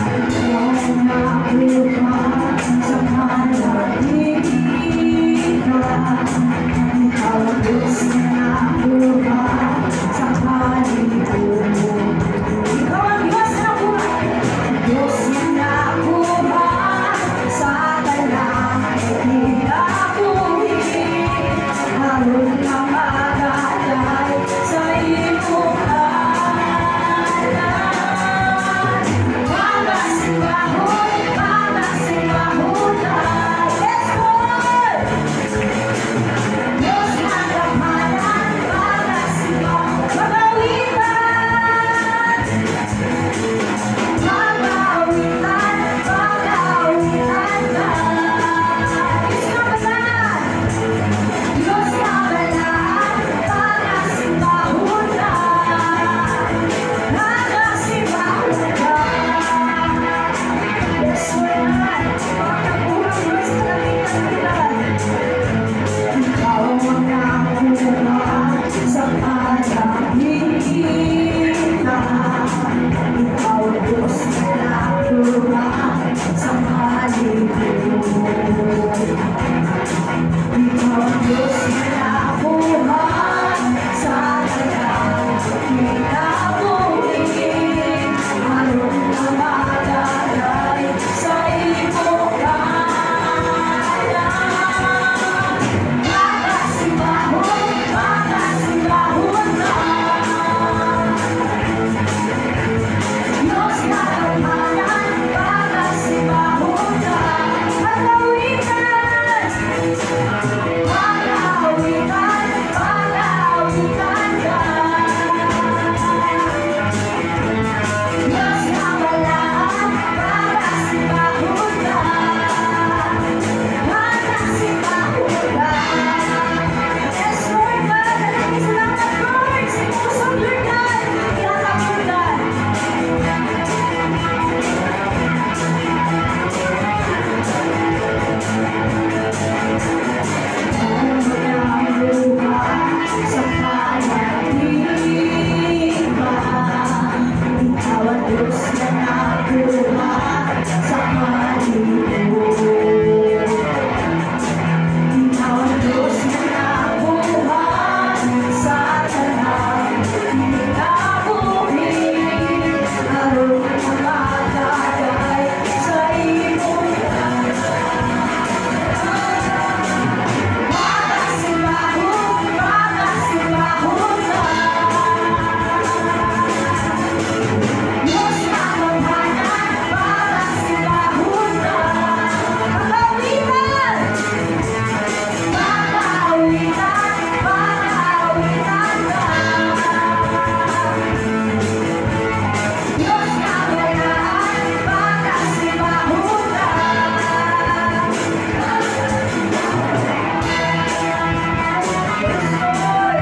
Ikaw nakuha sa kalahitan. Ikaw ang Diyos na nakuha sa kalibutan. Ikaw ang Diyos na nakuha. Diyos na nakuha sa talang kinabuhi. Aron nga magalay sa imong ngalan. Pagasimbahon, pagasimbahon. Yes, Lord! Diyos nga gamhanan, pagasimbahon. Pag-awitan! Pag-awitan, pag-awitan ka. Diyos nga balaan, Diyos nga balaan, pagasimbahon ka. Pagasimbahon ka. Yes, Lord God. Pagkabuhay, Lord, sa kalamitan kita. Ikaw ang nakuha sa kalahitan. Ikaw ang Diyos na nakuha sa kalibutan. Ikaw ang Diyos na nakuha sa talang kinabuhi. Aron nga magalay sa imong ngalan. Pagasimbahon, pagasimbahon ka. Diyos nga gamhanan, pagasimbahon ka. Pag-awitan, pag-awitan, pag-awitan ka. Diyos nga balaan, pagasimbahon ka. Pagasimbahon ka. Yes, Lord God, maraming salamat, Lord, sa imong kusog, Lord God. Ihatag, Lord God. Nakuha sa kalahiban. Ikaw ang Diyos na nakuha sa kalibutan. Ikaw ang Diyos na nakuha sa tanang kinabuhi. Aron nga magalay sa imong pagasimbahon, pagasimbahon ka. Diyos nga gamhanan, pagasimbahon ka. Pag-awitan! Pag-awitan, pag-awitan ka. Diyos nga balaan, pagasimbahon ka. Yes, Lord.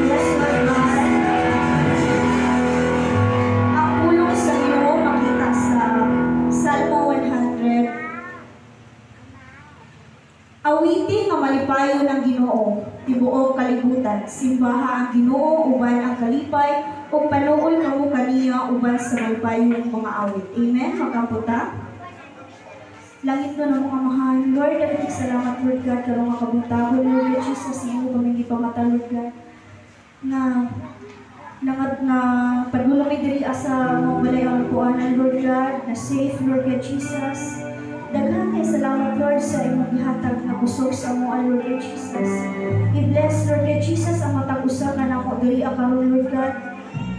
Yes, Lord God. Ang pulong sa Ginoo makita sa Salmo 100. Awiti nga malipayon ang Ginoo, tibuok kalibutan. Simbaha ang Ginoo uban ang kalipay ug panuol kamo kaniya uban sa malipayong mga awit. Amen. Mag-ampo ta. Langit na mga Amahan, Lord, daghang salamat, Lord God, karong nga kabuntagon, Lord God Jesus, imo kami gipamata, Lord God, na na, na padulong mi diri sa mga balay ang kuanan, Lord God, na safe, Lord God Jesus. Daghan kay salamat, Lord, sa imong gihatag na kusog sa amoa, Lord God Jesus. I-bless, Lord God Jesus, ang matag usa ka nako diri karon, Lord God,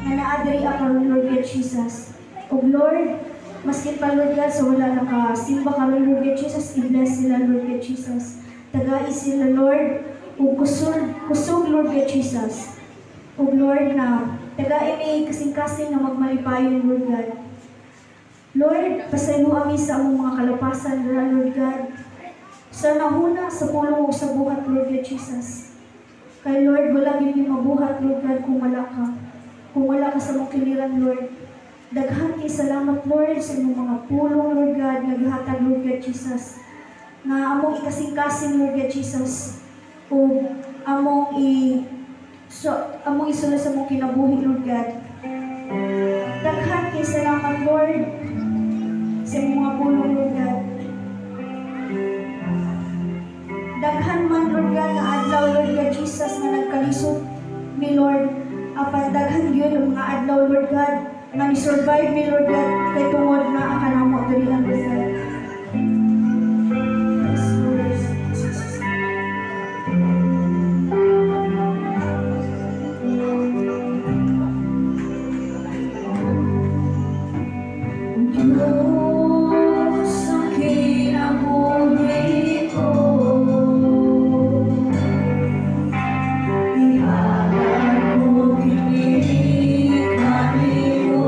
nga naa diri karon, Lord God Jesus. Ug Lord, maskin pa, Lord God, sa wala nakasimba karon, Lord God Jesus, i-bless sila, Lord God Jesus. Tagai sila, Lord, ug kusog, kusog, Lord God Jesus. Ug Lord, na tagai mi kasing-kasing nga magmalipayon, Lord God. Lord, pasaylo ami sa among mga kalapasan, Lord God. Sa nahuna, sa pulong ug sa buhat, Lord God Jesus. Kay Lord, wala gyud mi mabuhat, Lord God, kung wala ka. Kung wala ka sa among kiliran, Lord. Daghan kay salamat, Lord, sa imong mga pulong, Lord God, nga gihatag, Lord God Jesus, nga among ikasing-kasing, Lord God Jesus, ug among isulod sa among kinabuhi, Lord God. Daghan kay salamat, Lord, sa imong mga pulong, Lord God. Daghan man, Lord God, nga adlaw, Lord God Jesus, nga nagkalisod mi, Lord, apan daghan gyud ang mga adlaw, Lord God, nga ni-survive mi, Lord God, kay tungod naa ka namo diri, Lord God. Yes, Lord Jesus. Diyos ang kinabuhi ko, ihalad ko kini kanimo.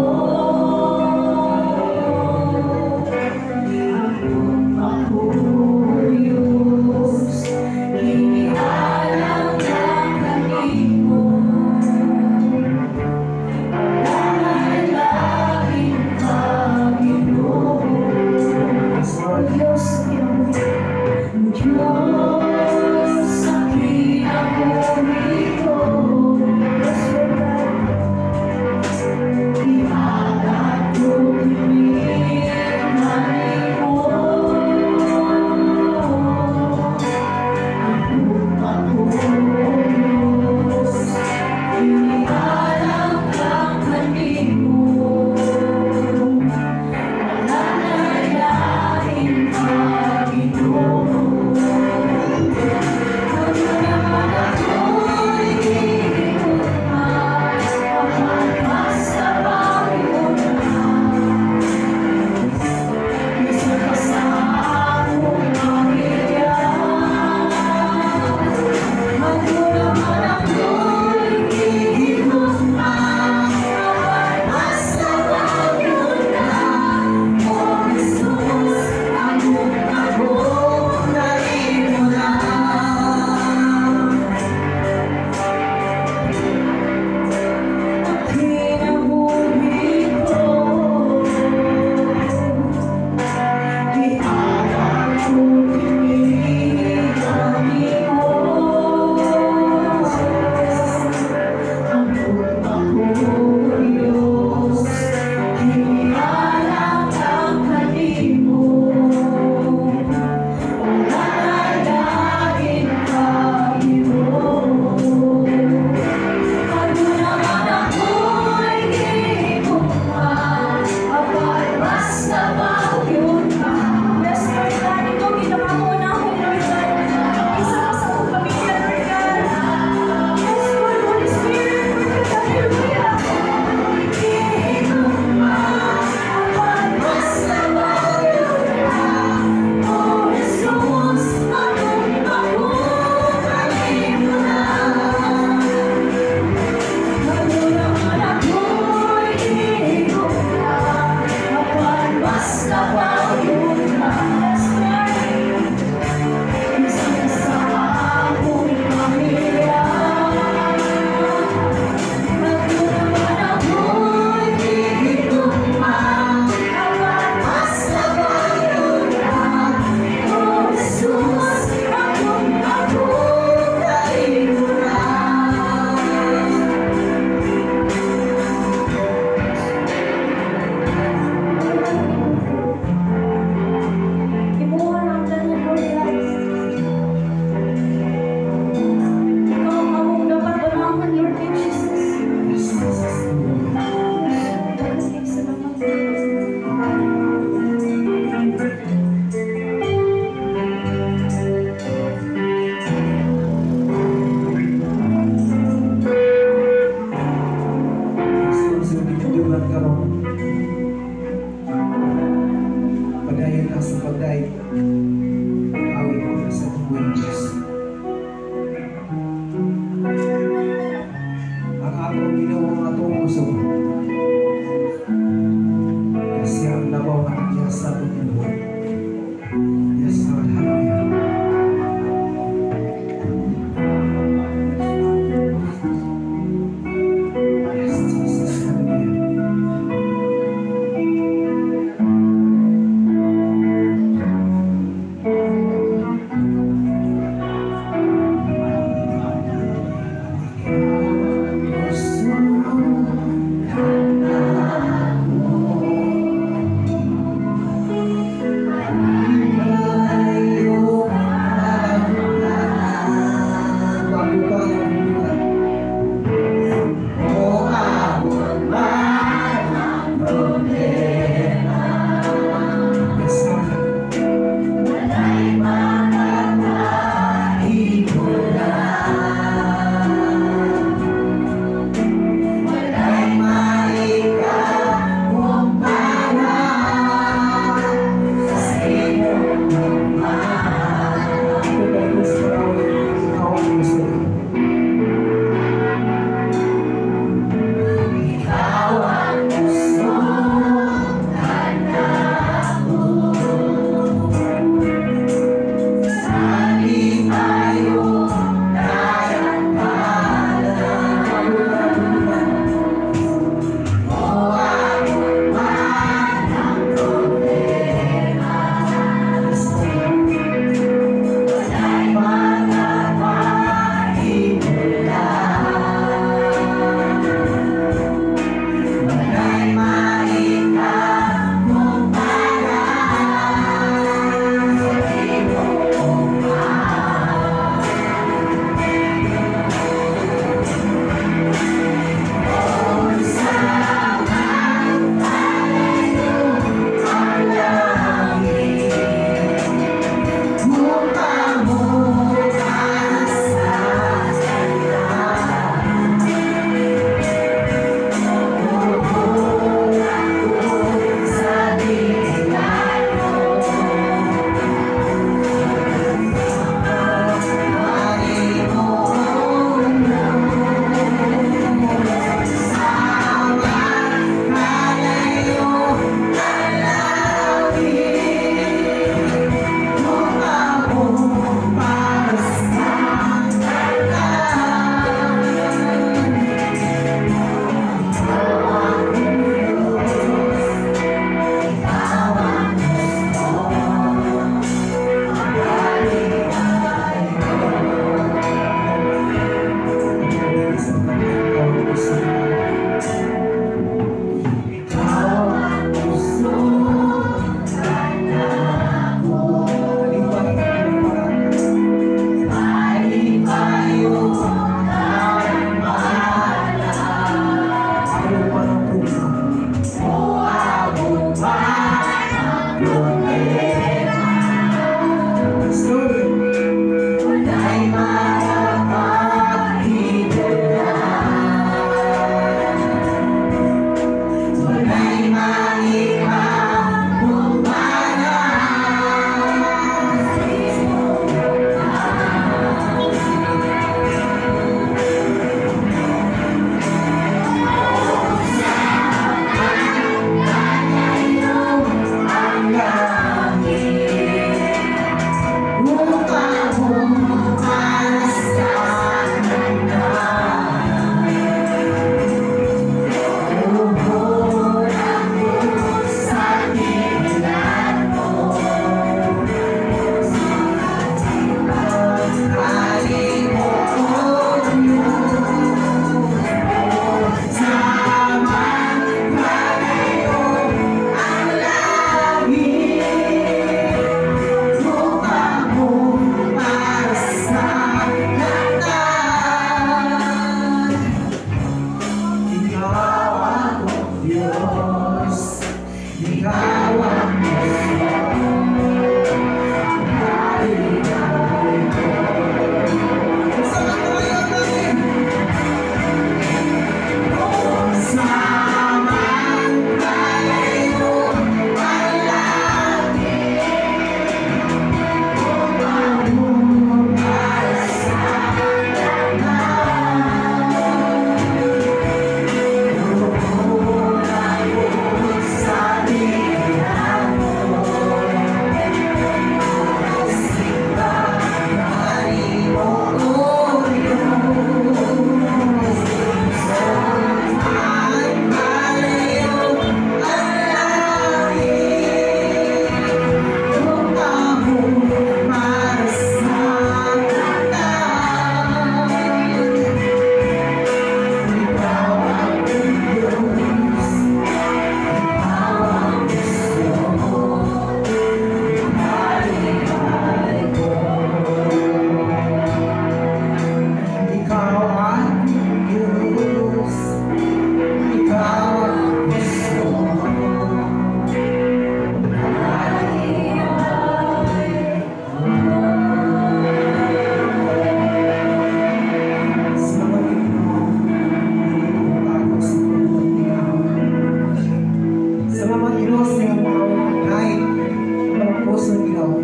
Ginoo.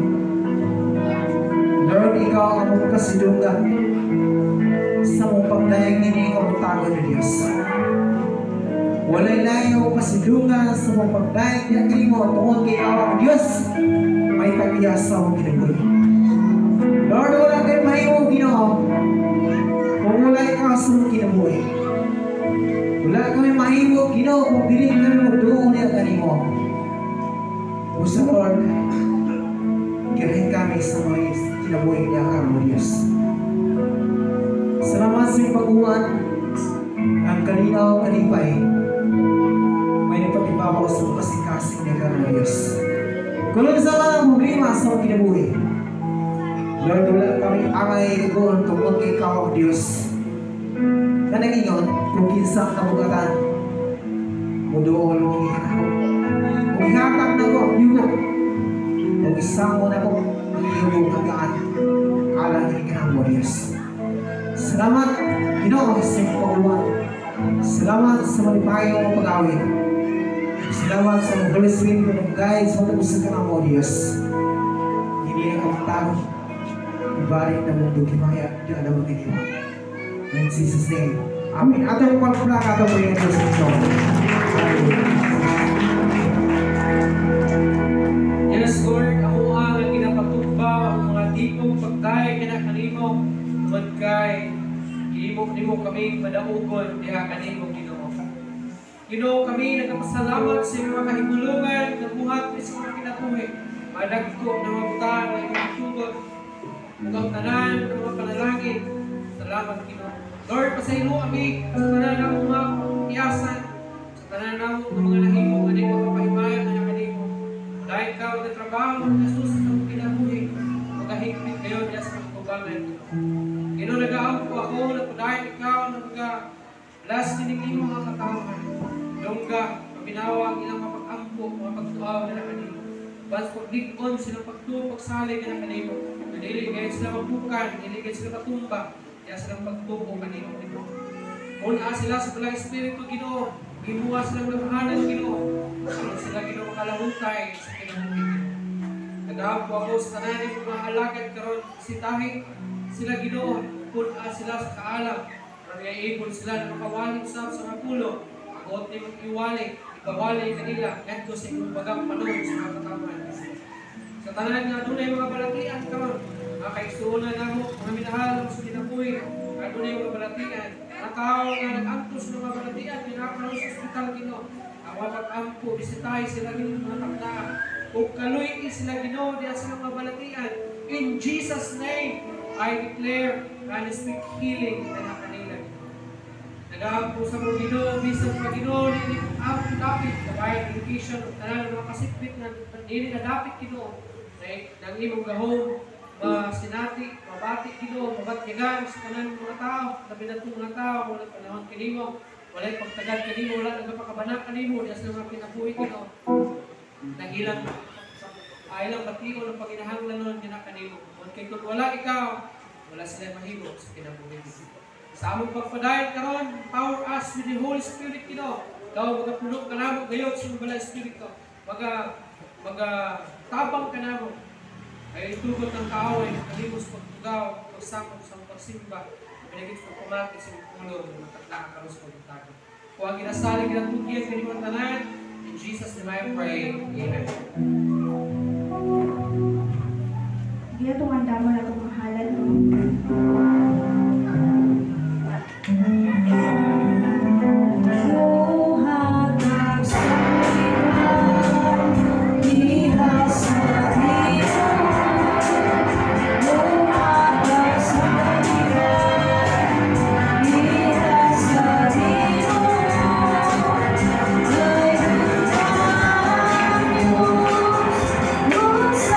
Lord, ikaw ang among kasidunggan sa among pagdayeg nining kabuntagon ni Diyos. Walay laing among kasidunggan sa among pagdayeg niya kanimo tungod kay ikaw ang Diyos may tag-iya sa among kinabuhi. Lord, wala kay mahimo, Ginoo, kung wala ikaw sa among kinabuhi. Wala kami mahimo, Ginoo, kung dili kami magduol niya kanimo. Usa, Lord, girahin kami sa mga kinabuhi niya karon, Diyos. Salamat sa iyong pag-uwan, ang kalinaw kalipay, may nagpapibabaw sa mga kasing-kasing niya karon, Diyos. Kung sa mga problema sa mga kinabuhi, Lord, wala kami angay kaguon tungod kay ikaw ang Diyos na nangingon kung kinsang kabugatan, muduol mo nako. Kung ihatag na ko ang yugo, kung isamo na ko ang yugo kagaan, alang kini kanamo, Diyos. Salamat, Ginoo, sa iyong pag-uwan. Salamat sa malipayong mga pag-awit. Salamat sa mga Holy Spirit na nag-guide sa mga sa kanamo, Diyos. Hindi na kabuntagon. Ibalik na mong himaya, di alam ang ginoo. In Jesus' name. Amen. Atong pagplaka, atong pagiging Diyos ito. Hallelujah. Yes, Lord, ako ang ginapatumba ang mga tipong pagdayeg na kanimo tungod kay gihimo nimo kami padaugon diha kanimo, Ginoo. Ginoo, kami nagpasalamat sa iyong mga kahigulungan na buhat sa mga kinabuhi. Madagko na mga butang na imong gitugot ug ang tanan ng mga panalangin. Salamat, Ginoo. Lord, pasaylo kami sa tanan ng mga iyasan, sa tanan ng mga nahimo nga di makapahimayon na kanimo. Dahil ka nagtrabaho ng Jesus sa among kinabuhi, magahigpit kayo diya sa katubangan. Ginoo, nagaampo ako na padayon ikaw na maga bless kining imong mga katawhan. Dungga, paminawa ang ilang mga pag-ampo, mga pagtuaw na kanimo. Bas paglig-on silang pagtuo, pagsalig na kanimo. Na dili gayud sila mapukan, dili gayud sila matumba, diya silang pagtuo kanimo, Ginoo. Pun-a sila sa Balaang Espiritu, Ginoo. Gimuha silang lamahanan, Ginoo. Aron sila, Ginoo, makalahutay sa kinabuhi, Ginoo. Nagaampo ako sa tanan nimong mga alagad karon sitahi sila, Ginoo, pun-a sila sa kaalam. Aron nga able sila na makawali usab sa mga pulong. Agot nimong iwali, ipawali kanila ngadto sa imong bagang panon sa mga katawhan. Sa tanan nga adunay mga balatian karon, mga kaigsuonan namo, mga minahal namo sa kinabuhi, nga adunay mga balatian, mga tawo nga nag-antos ng mga balatian, nga naa karon sa ospital, Ginoo. Ang mga pag-ampo, bisitahi sila, Ginoo, mga taknaa. Ug kaluy sila, Ginoo, diha sa mga balatian. In Jesus' name, I declare and speak healing na kanila, Ginoo. Nagaampo sa mga Ginoo, bisan pa, Ginoo, dili ang dapit, kabayan education, ug tanan ng mga kasipit na dili na dapit, Ginoo. Na nang imong gahom, masinati, mabati, Ginoo, mabatyagan sa tanan ng mga tao, labi na itong mga tao, wala panahon kanimo, walay pagtagad kanimo, wala nagapakabana kanimo, diya sa mga kinabuhi, Ginoo. Nang ilang ay ilang bation ang paginahanglan nun kanimo. Kung kay kung wala ikaw, wala sila mahimo sa kinabuhi. Sa among pagpadayon karon, empower us with the Holy Spirit, Ginoo. Ikaw magapuno ka namo gayod sa Balaang Espiritu. Maga maga tabang ka namo. Ay tugot ng kaaway, kalimos pagtugaw, pagsakop sa pagsimba, pinagit sa pagpamati sa imong pulong, mga taknaa karon sa kabuntagon. Kung ang ginasalig ginatugyan kanimo ang tanan, in Jesus' name I pray. Amen. Di atong andamon atong mahalan, no? Muhatag sa diha sa Ginoo, muhatag sa diha sa Ginoo, kay ang Diyos.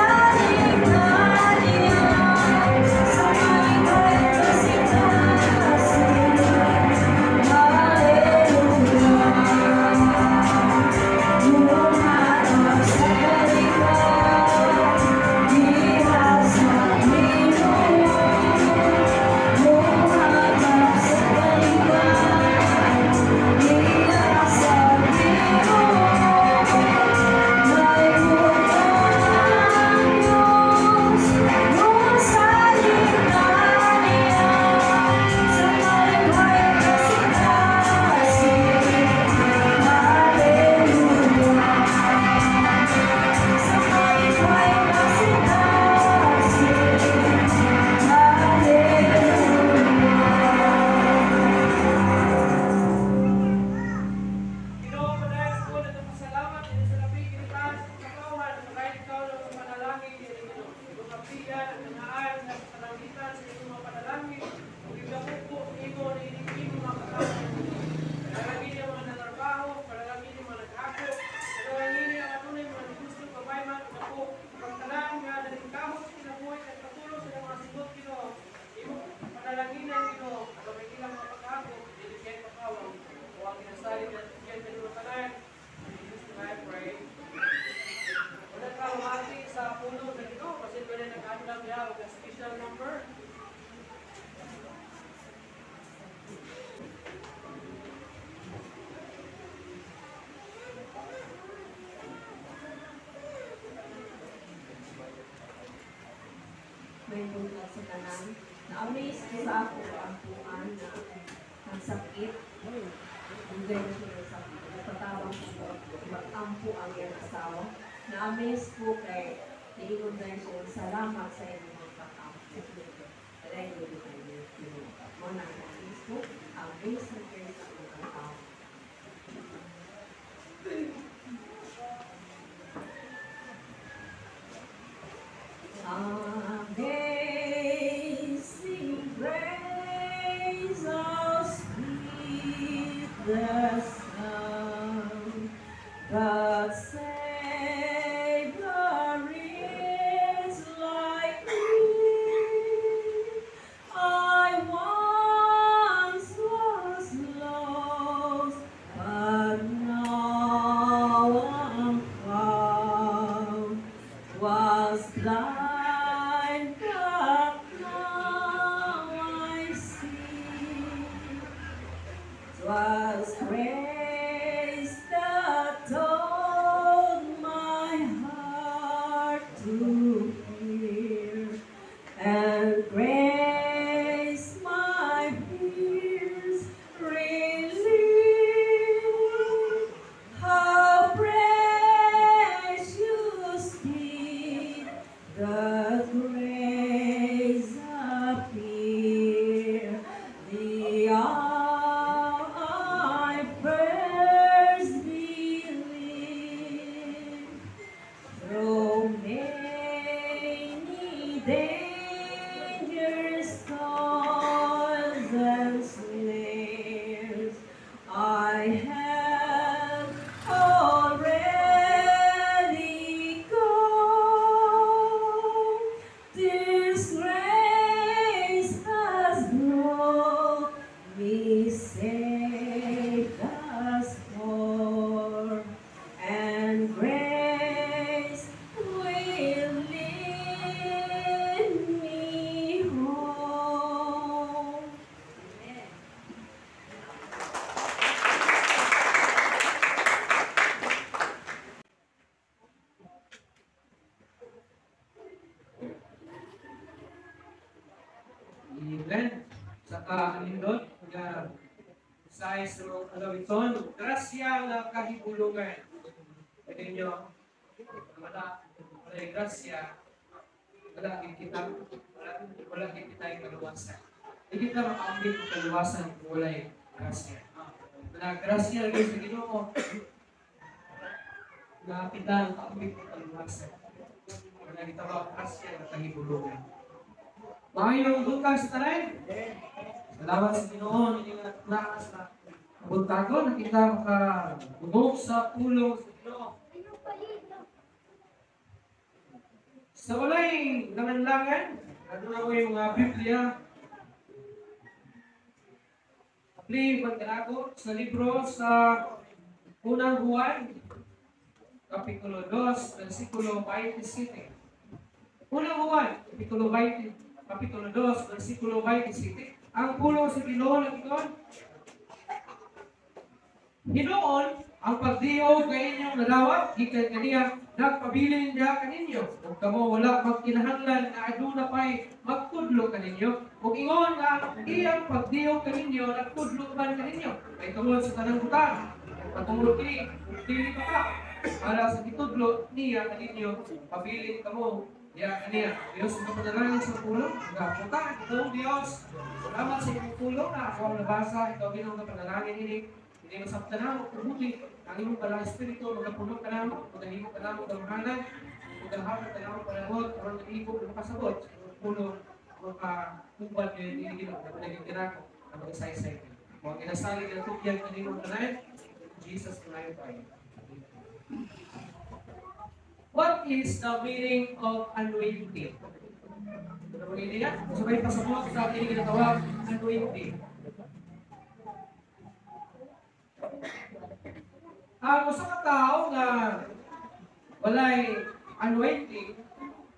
May buntag sa tanan. Na-amaze ko sa ako kaampuan na ang sakit. Dugay na siya ng sakit. Nagpatabang ko mag-ampo ang iyang asawa. Na-amaze ko kay niingon na siya, salamat sa inyong mga pag-ampo. Dahil yun kayo. Mo na na-amaze ko. Amaze na kayo sa mga tao. Amazing grace, how sweet the sound that saved a wretch like me. I once was lost, but now I'm found. Was blind, but now I see. 'Twas grace that taught my heart to fear, and grace my fears relieved. How precious did the grace appear, the hour I first believed. Through many dangers, toils, and snares, I have already come. This grace has brought me safe thus far, and grace will lead me home. Amen. Amen. Sa kaanindot, nga size ng alawiton, grasya nga kahibulungan. Pwede nyo, wala grasya, wala kita, wala kita yung kaluwasan. Hindi kita makaambit ng kaluwasan kung wala'y grasya. Na grasya lagi sa Ginoo, na kita nakaambit ng kaluwasan. Wala kita ba grasya nga kahibulungan. Maayong buntag sa tanan. Salamat sa Ginoo ini nga naas na buntagon na kita makadungog sa pulong sa Ginoo. Sa walay langan-langan, aduna ko yung mga Biblia. Apli pagkanago sa libro sa Unang Juan, Kapitulo 2, versikulo 27. Unang Juan, Kapitulo 20, Kapitulo 2, versikulo 27. Ang pulong sa Ginoo nag-ingon, Hinuon ang pagdiog kay inyong nadawat gikan kaniya nagpabilin niya kaninyo. Ug kamo wala magkinahanglan nga aduna pay magtudlo kaninyo. Ug ingon nga ang iyang pagdiog kaninyo nagtudlo man kaninyo. Kay tungod sa tanang butang patungod kini dili pa ka para sa gitudlo niya kaninyo pabilin kamo diya kaniya. Dios magpanalangin sa pulong nga puta itong Dios. Salamat sa imong pulong na ako ang nabasa. Ikaw Ginoo nga panalangin ini. Hindi masabta na mo, kumuti ang imong balang espiritu, magapuno ka na mo, magahimo ka na mo, gamhanan, magahamo ka na mo, panahon, aron nag-ibo, makasabot, sa imong pulong, makakuban kayo, hindi Ginoo, na panagin ka na ako, ang mag-saysay. Mga ginasalig na tugyan kanino tanan, Jesus Christ tayo. What is the meaning of anointing? Ano ba niya? Sabay pasabot sa ating ginatawag, anointing. Ang usa ka tawo nga walay anointing,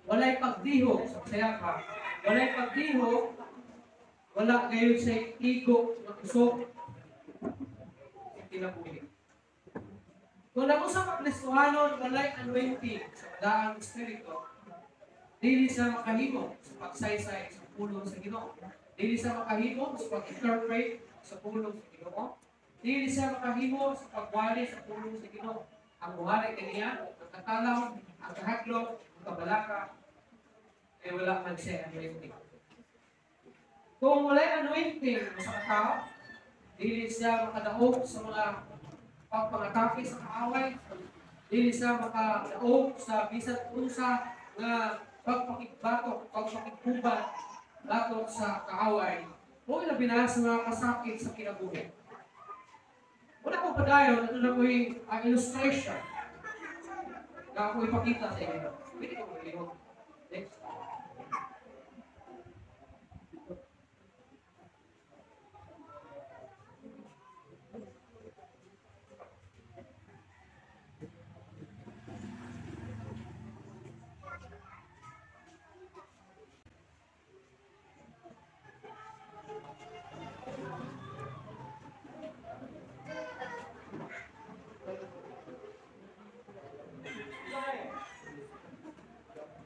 walay pagdihog sa Bisaya pa, walay pagdihog, wala gayon sa igo nga kusog sa kinabuhi. Kung ang usa ka Kristohanon walay anointing sa Balaang Espiritu, Dili siya makahimo sa pagsaysay sa pulong sa Ginoo. Dili siya makahimo sa pag-interpret sa pulong sa Ginoo. Dili siya makahimo sa pagwali sa pulong sa Ginoo. Ang muhari kaniya, ang katalaw, ang kahadlok, ang kabalaka, ay wala man siya anointing. Kung wala'y anointing sa katao, dili siya makadaog sa mga pagpangatake sa kaaway, dili siya makadaog sa bisan unsa nga pagpakigbatok, pagpakighubat, batok sa kaaway, o ilabi na sa mga kasakit sa kinabuhi. Wala ko padayon, ito na ko'y illustration na ako ipakita sa inyo. Pwede ko maglihok. Next.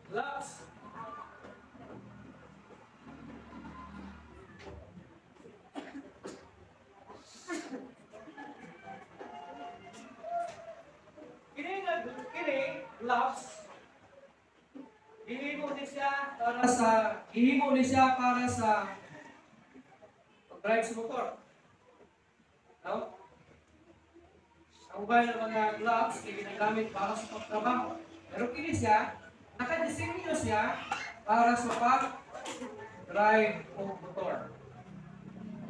Gloves. Kini gloves. Gihimo ni siya para sa pag-drive sa motor. No? Ang uban ng mga gloves ay ginagamit para sa pagtrabaho. Pero kini siya, nakadisenyo siya para sa pag-drive o motor.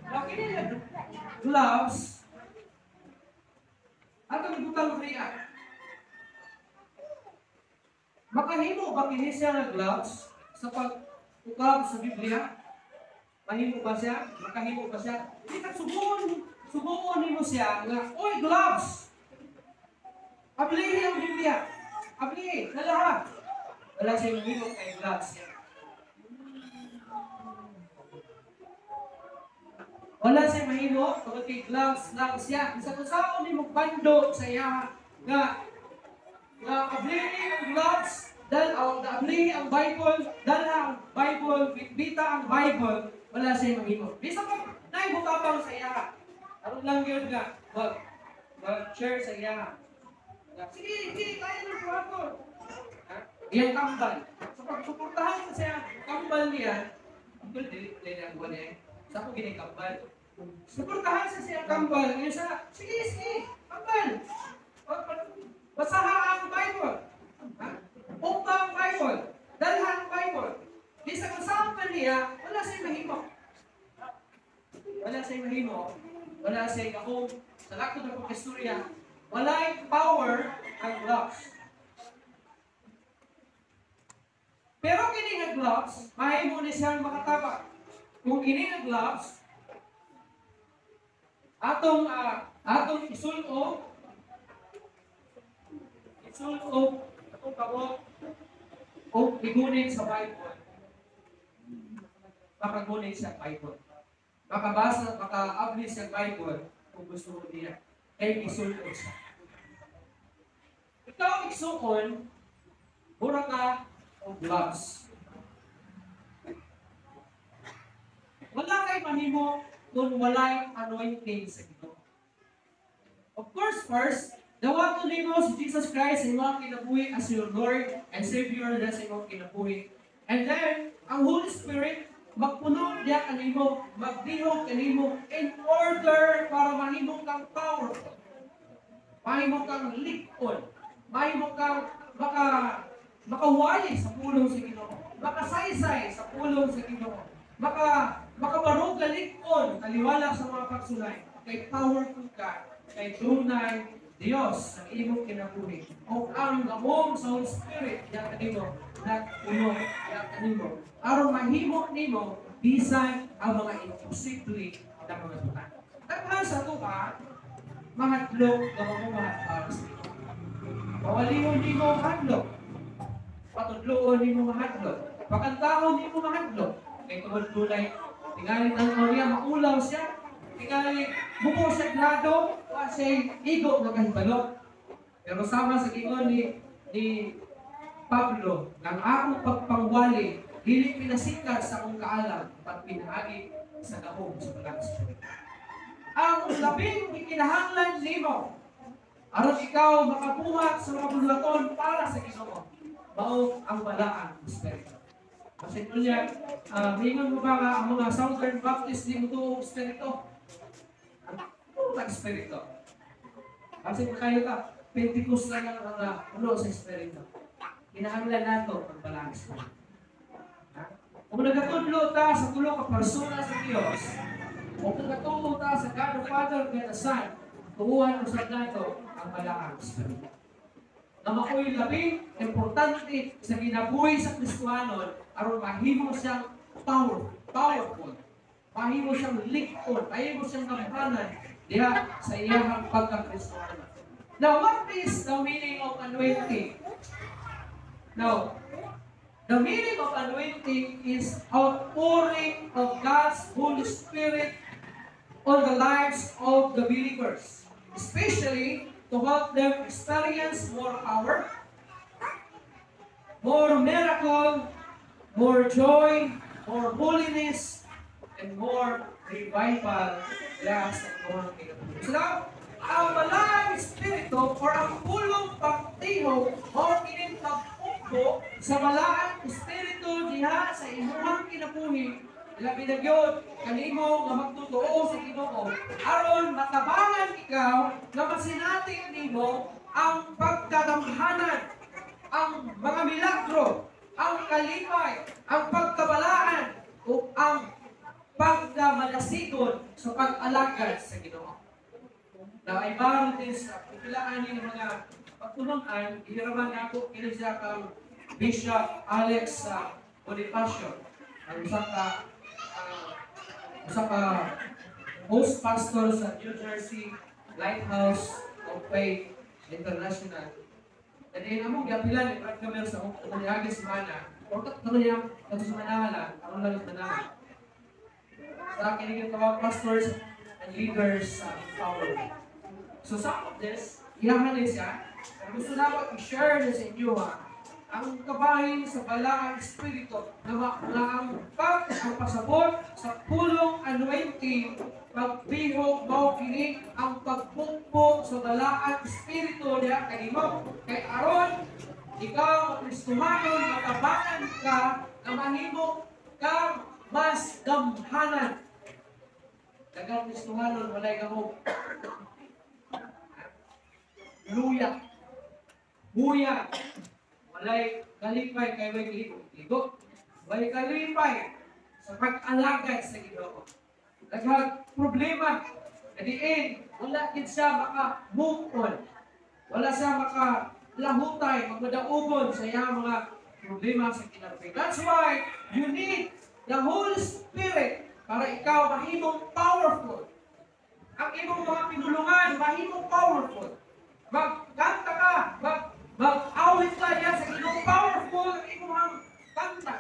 Now, kini na gloves, atong ibutang riya. Makahimo ba kini siya nga gloves sa pag-ukab sa Biblia? Mahimo ba siya? Makahimo ba siya? Hindi ka subuon nimo siya nga, oy, gloves! Ablihi ang Biblia! Ablihi! Nalaha! Wala siya mahimo kay gloves siya. Wala siya mahimo tungod kay gloves lang siya. Bisan unsaon nimo bando sa iya nga ablihi ang gloves, ablihi ang Bible, dala ang Bible, bitbita ang Bible, wala siya mahimo. Bisan pa naibutapang sa iya. Aron lang yun nga mag-share sa iya. Sige, sige, kaya ng buhaton. Iyang kambal. So pagsuportahan sa siya, kambal niya, ang dili niya ang buwan niya. Sa ako gini kambal. Suportahan sa siya kambal. Ngayon siya, sige, sige, kambal. Basaha ang Bible. Ha? Ukta ang Bible. Dalha ang Bible. Di sa kung saan pa niya, wala siyang mahimo. Wala siyang mahimo. Wala siyang akong sa lakto ng istorya. Wala'y power ang gloves. Pero kini nga gloves, mahimo ni siyang makatabang. Kung kini nga gloves, atong isul-ob atong kamot o igunit sa Bible, makagunit sa Bible. Makabasa, makaabli sa Bible kung gusto mo niya. Kay isul-ob siya. Ikaw igsuon, mura ka o gloves. Wala kay mahimo kung walay anointing sa Ginoo. Of course, first, dawaton nimo si Jesus Christ sa imong kinabuhi as your Lord and Savior sa imong kinabuhi. And then, ang Holy Spirit magpuno diya kanimo, magdihog kanimo in order para mahimo kang powerful. Mahimo kang likon. Mahimo kang makawali sa pulong sa Ginoo, makasaysay sa pulong sa Ginoo, makabarog galikon taliwala sa mga pagsulay. Kay powerful ka, kay dunay Dios ang imong kinabuhi. O ang gahom sa Holy Spirit diya kanimo nagpuno diya kanimo aron mahimo nimo bisan ang mga imposible na mga butang. Daghan sa tuwa mahadlok nga mamuhat para sa Ginoo. Pawalihon nimo mahadlok. Patudloon nimo mahadlok. Pakantahon nimo mahadlok. Kay tungod dunay tingali tan-aw niya maulaw siya. Tingali mubo siya grado, wa siya igo nga kahibalo. Pero sama sa giingon ni Pablo, ang akong pagpangwali pagwali dili pinasikat sa akong kaalam apan pinaagi sa gahom sa Balaang Espiritu. Ang labing gikinahanglan nimo aron ikaw makabuhat sa mga buluhaton para sa Ginoo, mao ang Balaang Espiritu. Kasi unya, mingon mo ba nga ang mga Southern Baptist di mo tuo Espiritu? Ang tuo Espiritu. Kasi kayo ka, Pentecost na lang ang puno sa Espiritu. Kinahanglan nato ang Balaang Espiritu. Ha? Kung nagatudlo ta sa tulo ka persona sa Dios, o kung nagatuo ta sa God the Father, God the Son, tuuhan usab nato ang Balaang Espiritu. Na mao'y labing importante sa kinabuhi sa Kristohanon aron mahimo siyang powerful. Mahimo siyang likon, mahimo siyang gamhanan diha sa iyahang pagka-Kristohanon. Now, what is the meaning of anointing? Now, the meaning of anointing is outpouring of God's Holy Spirit on the lives of the believers, especially to help them experience more power, more miracle, more joy, more holiness, and more revival diha sa imong kinabuhi. So now, ang Balaang Espiritu or ang pulong pagtihok o kining pagpugbo sa Balaang Espiritu diha sa imong kinabuhi, labi na gyud kanimo nga magtotoo sa Ginoo, aron matabangan ikaw nga masinati nimo ang pagkagamhanan, ang mga milagro, ang kalipay, ang pagkabalaan o ang pagkamalasigon sa pag-alagad sa Ginoo. Now, I borrow this pilaan ng mga pagtulungan, ihiraman nako kini siya kang Bishop Alex Bonifacio, ang usa ka host pastor sa New Jersey Lighthouse of Faith International. And then, among giapilan ni Brad Camille sa akong niagi semana, or kato niya, kato sa Manala, aron lang sa Manala. Sa akin yung tawag pastors and leaders sa empowerment. So some of this, iyahan din siya. Pero gusto na ako i-share na sa inyo ha, ang kabahin sa Balaang Espiritu na ang pasabot sa pulong anointing, pagpihok mao kini ang pagpukpok sa Balaang Espiritu diha kanimo kay aron ikaw Kristohanon matabangan ka na mahimo kang mas gamhanan. Daghang Kristohanon walay gahom, luya, huya, walay kalipay kay way ligo, walay kalipay sa pag-alagad sa Ginoo. Daghang problema, at the end, wala gid siya maka-move on. Wala siya maka lahutay, magmadaugon sa iyang mga problema sa kinabuhi. That's why you need the Holy Spirit para ikaw mahimong powerful. Ang imong mga pinulungan, mahimong powerful. Magkanta ka, mag-awit ka diyan sa Ginoo, powerful ang imong kanta.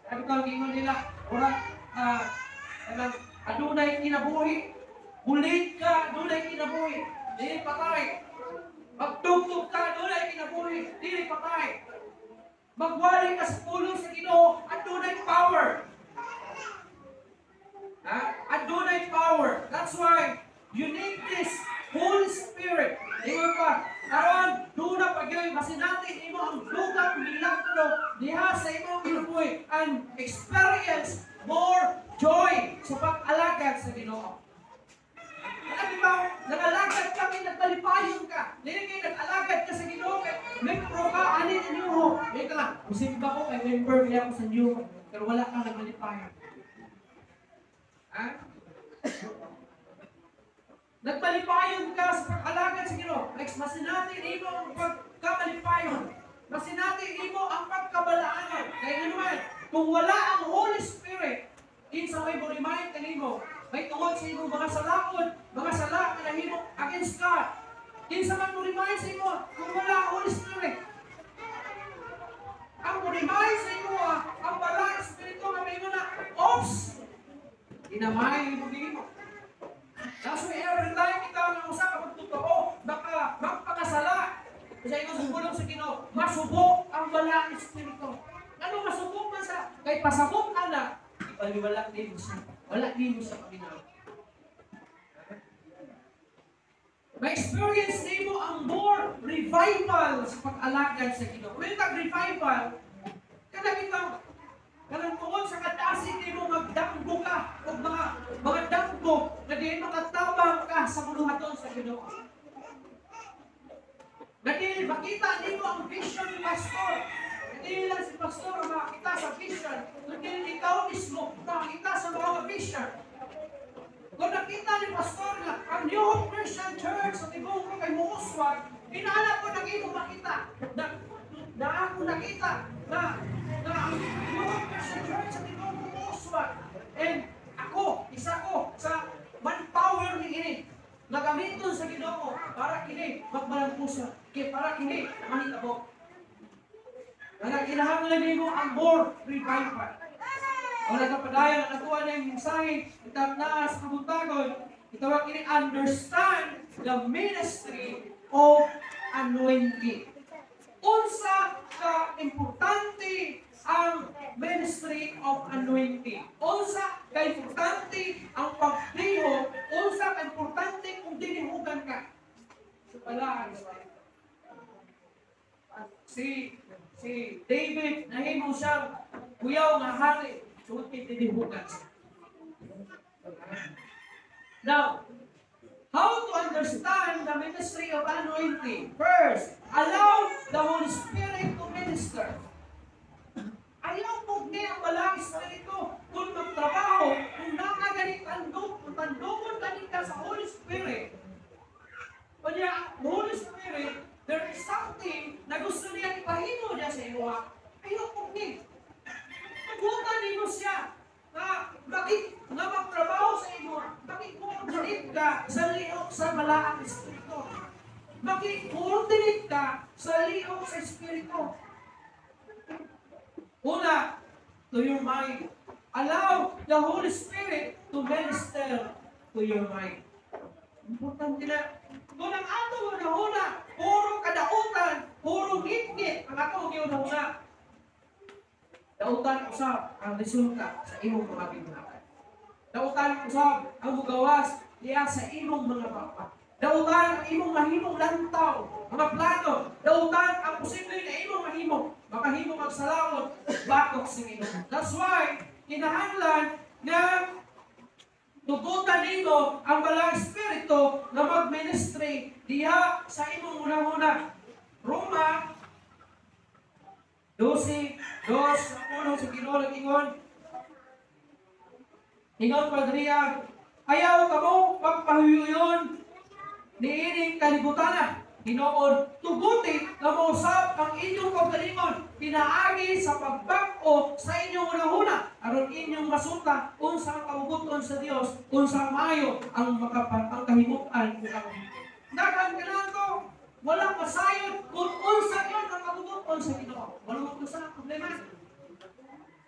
Sabi ko ang ingon nila, ora kanang adunay kinabuhi. Bulig ka, adunay kinabuhi. Dili patay. Magtugtog ka, adunay kinabuhi. Dili patay. Magwali ka sa pulong sa Ginoo, adunay power. Ha? Adunay power. That's why you need this Holy Spirit. Ingon pa, aron duna pa gyud masinati nimo ang dugang milagro diha sa imong kinabuhi and experience more joy sa pag-alagad sa Ginoo. Ano ba? Nag-alagad ka, kay nagkalipayon ka. Dili kay nag-alagad ka sa Ginoo kay membro ka ani ninyo. Wait lang, musimba ko kay member kaya ako sa New, pero wala kang nagmalipayon. Ha? Nagmalipayon ka sa pag-alagad sa Ginoo. Like, masinati nimo ang pagkamalipayon. Masinati nimo ang pagkabalaanan. Kaya nga naman, kung wala ang Holy Spirit, kinsa may mo-remind kanimo, may tungod sa imong mga salakod, mga sala nga nahimo against God. Kinsa man mo-remind sa imo kung wala ang Holy Spirit? Ang mo-remind sa imo ang Balaang Espiritu nga may na, oops! Inamay mo mo. That's why every time ikaw nga usa ka magtotoo, baka magpakasala sa imong pulong sa Ginoo, masubo ang Balaang Espiritu. Ano masubo? Kay pasabot ana, ibaliwala nimo siya. Wala nimo siya paminaw. Ma-experience nimo ang more revival sa pag-alagad sa Ginoo. When tag revival, kanang itong kanang tungod sa kadasi nimo magdanggo ka og mga danggo na di makatabang ka sa buluhaton sa Ginoo. Na di makita nimo ang vision ni pastor. Hindi lang si pastor ang makakita sa vision, kundi ikaw mismo makakita sa mga vision. Kung nakita ni pastor na ang New Hope Christian Church sa Tibungko kay muuswag, inaanap ko nang imo makita na ako nakita na ang New Hope Christian Church sa Tibungko muuswag. And ako, isa ko sa manpower ni ini na gamiton sa Ginoo para kini magmalampusa, para kini mahitabo. Kaya kinahanglan nimo ang more revival. Wala ka padayon ang natuwa na yung mensahe, itatna sa kabuntagon, itawag kini understand the ministry of anointing. Unsa ka importante ang ministry of anointing? Unsa ka importante ang pagplihog? Unsa ka importante kung dinihugan ka? Sa balaan. Si David, nahimo siyang kuyaw nga hari, tungod kay dinihugan siya. Now, how to understand the ministry of anointing? First, allow the Holy Spirit to minister. Ayaw po niya ang walang Espiritu kung magtrabaho, kung nakaganit tandog, kung tandogon ganin ka sa Holy Spirit. Kanya, Holy Spirit, there is something na gusto niya ipahimo niya sa iyo. Ayaw po niya. Tugutan nimo siya na bakit nga magtrabaho sa imo, bakit coordinate ka sa liok sa malaang Espiritu? Bakit coordinate ka sa liok sa Espiritu? Una, to your mind. Allow the Holy Spirit to minister to your mind. Importante na. Kung ang ato una-una, puro kadautan, puro ngit-ngit, ang ato una-una. Dautan usab ang resulta sa imong mga binuhatan. Dautan usab ang mugawas diya sa imong mga bapa. Dautan ang imong mahimong lantaw, mga plano. Dautan ang posible na imong mahimo, makahimo kag salaot batok sa Ginoo. That's why kinahanglan nga tugutan nimo ang Balang Espiritu nga mag-ministry diha sa imong una-una. Roma 12:2 sa Ginoo nag-ingon. Ingon padriya, ayaw kamo pagpahuyon niining kalibutana. Hinoon, tuguti nga mausab ang inyong kaugalingon pinaagi sa pagbag-o sa inyong unahuna aron inyong masuta unsa ang kabubuton sa Dios, unsa ang maayo ang ang kahimuan ug ang daghan kanato wala masayod kung unsa yun ang kabubuton sa Ginoo. Wala mo sa problema.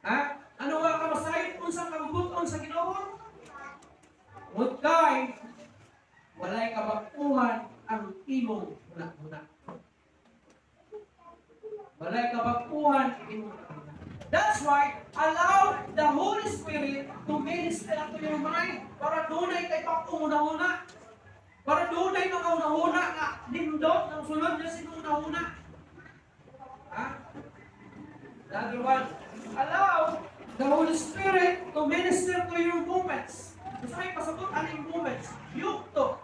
Ha? Ano nga ka masayod unsa ang kabubuton sa Ginoo? Ngunit kay walay kabag-uhan ang imong huna-huna. Walay kabag-uhan ang imong huna-huna. That's why, allow the Holy Spirit to minister to your mind para dunay kay pag-una-huna. Para dunay mga una-huna nga nindot ng sulod na sinuna-huna. Ha? The other one, allow the Holy Spirit to minister to your movements. Gusto may pasabot aning movements. Yukto.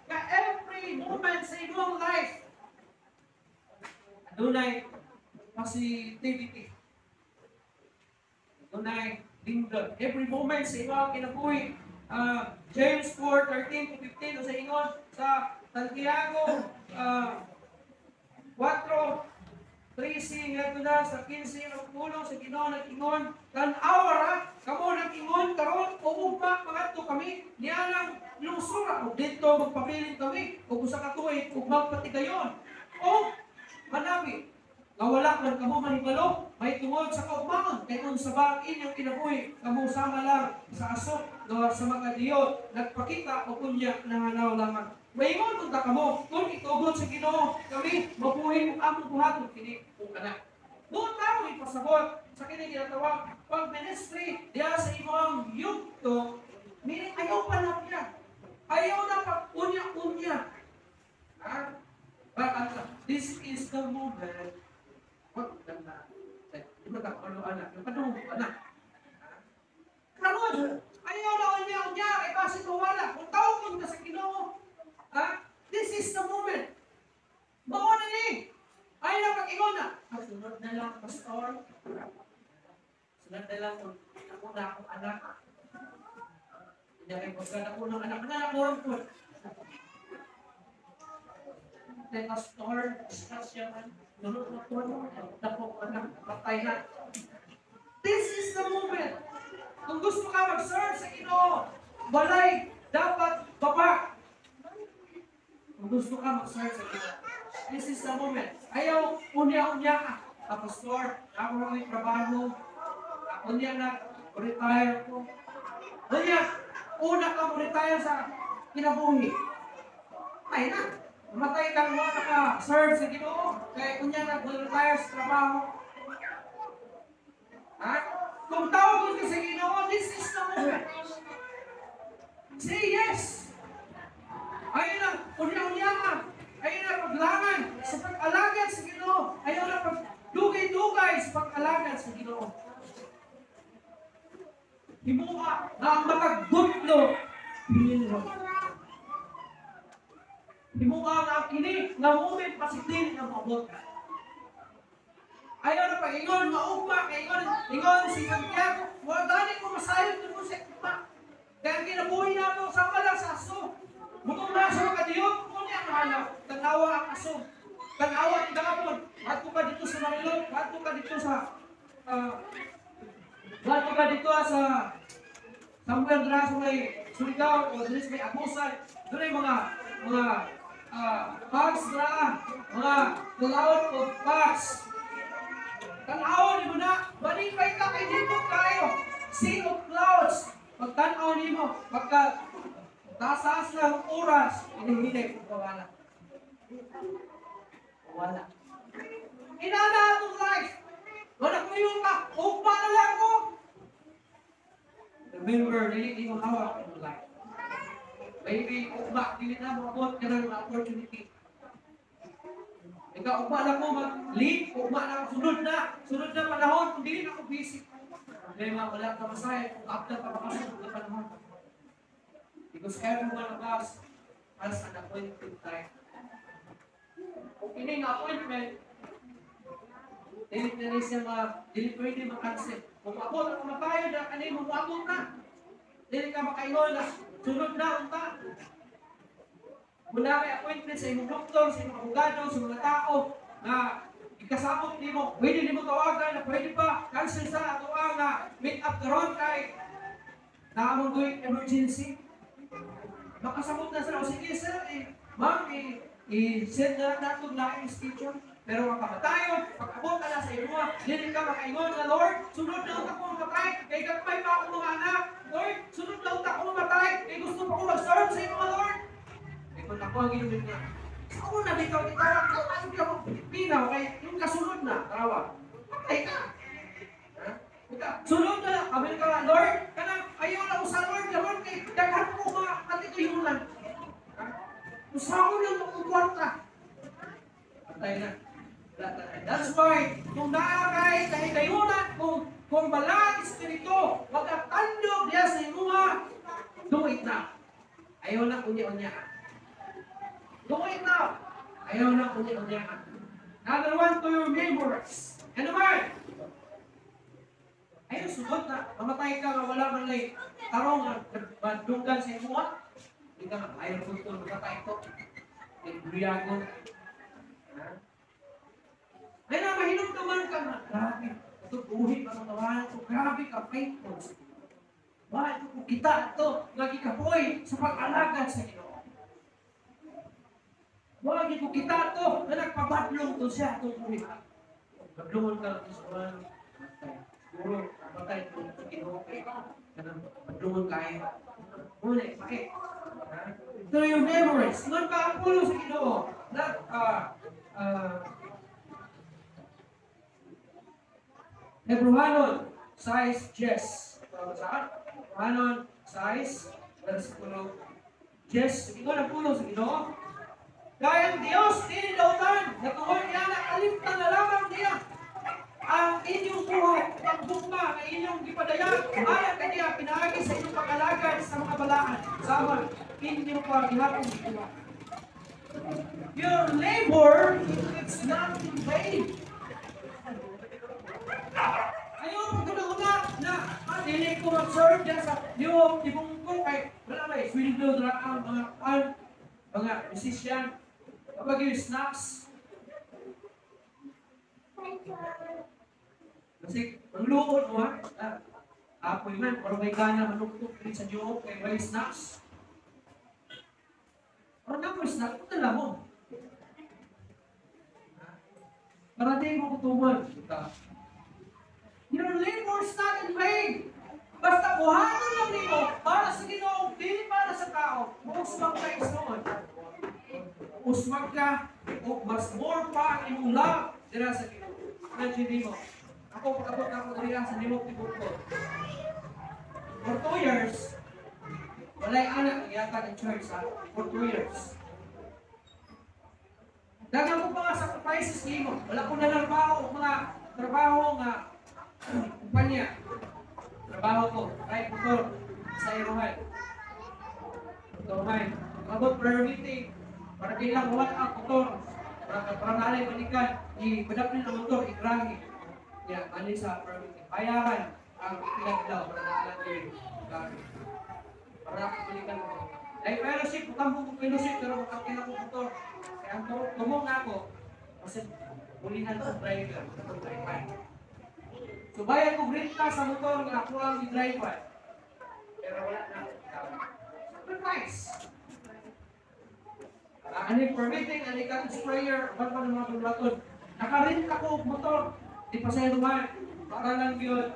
Ka every moment sa imong life, adunay positivity. Adunay lindol. Every moment sa imong kinabuhi. James 4:13-15 o sa ingon sa Santiago 4:13 ngadto na sa 15 ang pulong sa Ginoo nag-ingon, tan-awa ra kamo nag-ingon karon o ugma mangadto kami nianang lungsura ug didto magpabilin kami ug usa ka tuig ug magpatigayon o manabi nga wala man kamo mahibalo may tungod sa kaugmaon kay unsa ba ang inyong kinabuhi kamo sama lang sa asok nga sa mga diyot nagpakita o kunya nanganaw lamang. Maingon unta kamo kung itugot sa Ginoo kami mabuhi ug among buhaton kini ug kana. Buot tawo ipasabot. pasabot sa kini ginatawag pag-ministry diha sa imong yugto, meaning ayaw pa lang niya. Ayaw na pag unya-unya. Ha? But this is the moment. Wag na. Di ba ka ano anak? Yung padung anak. Karon, ayaw na unya-unya kay basin mawala. Kung tawag ka sa Ginoo, ha? This is the moment. Mao na ni. Ayaw na pag-ingon na. Ah, sunod na lang, pastor. Sunod na lang kung ako na akong anak. Hindi kayo magkana ko ng anak na ako po. Then, pastor, siya man. Sunod na po. Dako anak, patay na. This is the moment. Kung gusto ka mag-serve sa Ginoo, walay dapat baba. Kung gusto ka mag-serve sa Ginoo, this is the moment. Ayaw, unya-unya ka. Ah, pastor, ako na may trabaho. Unya na, retire ko. Unya, una ka mo retire sa kinabuhi. Ay na, mamatay ka mo naka-serve sa Ginoo. Kaya unya na, retire sa trabaho. Ha? Kung tawag ka sa Ginoo, this is the moment. Say yes. Ayaw na, unya-unya ka. Ayaw na paglangan sa pag-alagad sa Ginoo. Ayaw na pagdugay-dugay sa pag-alagad sa Ginoo. Himuha na ang matag gutlo pinilro. Himuha nga ang kini nga moment pasitin nga maabot. Ayaw na pag-ingon, maugma, kay ingon, ingon si Santiago, wala gani ko masayod mo sa ugma. Kaya ang kinabuhi nato sama lang sa aso. Mutong nasa kadiyot, kunya ang halaw, tanawa ang aso. Tanawa ang damon. Adto ka dito sa Marilog, adto ka dito sa adto ka dito sa somewhere dira sa may Surigao o diri sa may Agusan. Doon ay mga parks dira, mga cloud of parks. Tan-awon nimo na, malipay ka kay dito kayo. Sea of clouds. Pagtan-aw nimo, pagka taas ng oras, inihinay kung kawala. Wala. Inana atong life. Wala ko yung ka, ugma na lang ko. Remember, dili nimo hawak imong life. Maybe ugma, dili na moabot ka ng opportunity. Ikaw, ugma na ko mag-leave, ugma na ako, sunod na panahon, kung dili na ako busy. Problema, wala ka masaya, kung after pa makasunod na panahon. Because every one of us has an appointed time. Kung kini nga appointment, dili na rin siya dili pwede ma-cancel. Kung abot ang kamatayon na kanimo moabot na. Dili ka makaingon na sunod na unta. Wala kay appointment sa imong doktor, sa imong abogado, sa mga tao na ikasabot nimo, pwede nimo tawagan na pwede pa cancel sa ato ang meet up karon kay naamong going emergency. Makasabot na sila, o sige sir, eh, ma'am, eh, i-send na nato na schedule. Pero ang kamatayon, pag abot ka na sa imuha, dili ka makaingon na, "Lord, sunod na unta ko mamatay, kay gagmay pa ako mga anak. Lord, sunod na unta ko mamatay, kay gusto pa ko mag-serve sa imo, Lord." Kay kung ako ang ginulit nga, sa una bitaw gitawag ka, ano ka mo pinaw, kay yung kasunod na, tawag, patay ka. Ha? Sunod na, kami ka, "Lord, kanang ayaw na ko sa Lord, Lord, kay daghan ko mga katituyunan. Ha? Usahon lang akong kwarta." Patay na. That's why, kung naa kay kahigayunan, kung balaan espiritu, magatandog diya sa imuha, do it now. Ayaw na unya-unya. Do it now. Ayaw na unya-unya. Another one, to your memories. Ano man? Ayaw sugot na, mamatay ka nga wala man lay tarong nga madunggan sa imuha. Hindi ka nga, ayaw ko ito, mamatay ko. Buyagon. Ay na, mahinumduman ka nga, grabe, ito buhi pa ng tawanan ko, grabe ka faithful. Bakit ko kita ito, nagikapoy sa pag-alagad sa Ginoo. Wag ko kita ito, na nagpabadlong to siya itong buhi. Badlongon ka lang sa mga matay. Siguro, matay ito sa Ginoo kay kanang badlongon kayo. Muna, bakit? Through your memories, ngon pa ang pulong sa Ginoo, na, Hebrewanon 6:10. Saan? Hebrewanon 6, versikulo 10. Ingon ang pulong sa Ginoo. Kaya ang Dios dili dautan, natungod niya na kalimtan na lamang niya ang inyong buhat, ang gugma nga inyong gipadayag alang kaniya pinaagi sa inyong pag-alagad sa mga balaan, sama inyong paghihapon gikuha. Your labor is not in vain. Ayaw pagkuna na dili ko mag-serve diyan sa New Tibungko kay wala may sweldo dra ang mga pan, mga musician, kapag yung snacks. Kasi ang luod mo ha, apoy man, pero may gana manuktok rin sa New kay may snacks. Pero na mo snack, ito lang mo. Para di mo kutuman. Your labor is not in vain. Basta buhaton lang nimo para sa Ginoo, dili para sa tao, muusmag ka igsoon. Usmag ka o mas more pa ang imong love dira sa Ginoo. Imagine nimo. Ako pag-abot ako diri sa Nimok Tibungko. For 2 years, walay anak ang gihatag ang church ha. For 2 years. Daghang ko pa nga sacrifices nimo. Wala ko nanarbaho og mga trabaho nga kumpanya. Trabaho ko, kahit motor sa Irohan. Motor. Abot prayer meeting, para di lang wala ang motor. Para nalay balikan, i-padapin ang motor, igrahe. Ya, ani sa prayer meeting. Bayaran ang ilang daw para naalan din. Para balikan mo. Ay fellowship, utampo ko fellowship, pero makakila ko motor. Kaya ang tumong ako, kasi ulihan ko driver, itong driver. So bayad ko renta sa motor nga ako ang i-driver. Pero wala na. Sacrifice. Ani permitting, ani cottage prayer, ban pa ng mga tulaton. Nakarenta ko og motor, di pa sa iluman. Para lang yun,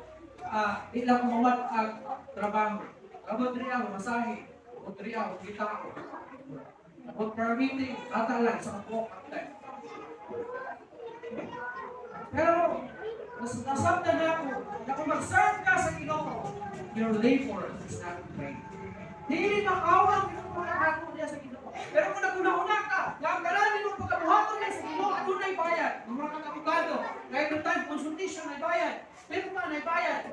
di lang kumawat ang trabaho. Abot rin ako, masahe. Abot rin ako, kita ako. Abot permitting, ata lang sa kabuok ang time. Pero, nasabtan na ako na kung mag-serve ka sa Ginoo, your labor is not in vain. Dili makawa ang ginoo niya sa Ginoo. Pero kung naguna-una ka, nga ang kanan mo pagkabuhaton niya sa Ginoo, adunay bayad. Mga kang abogado, kahit yung time consultation ay bayad, pirma ay bayad.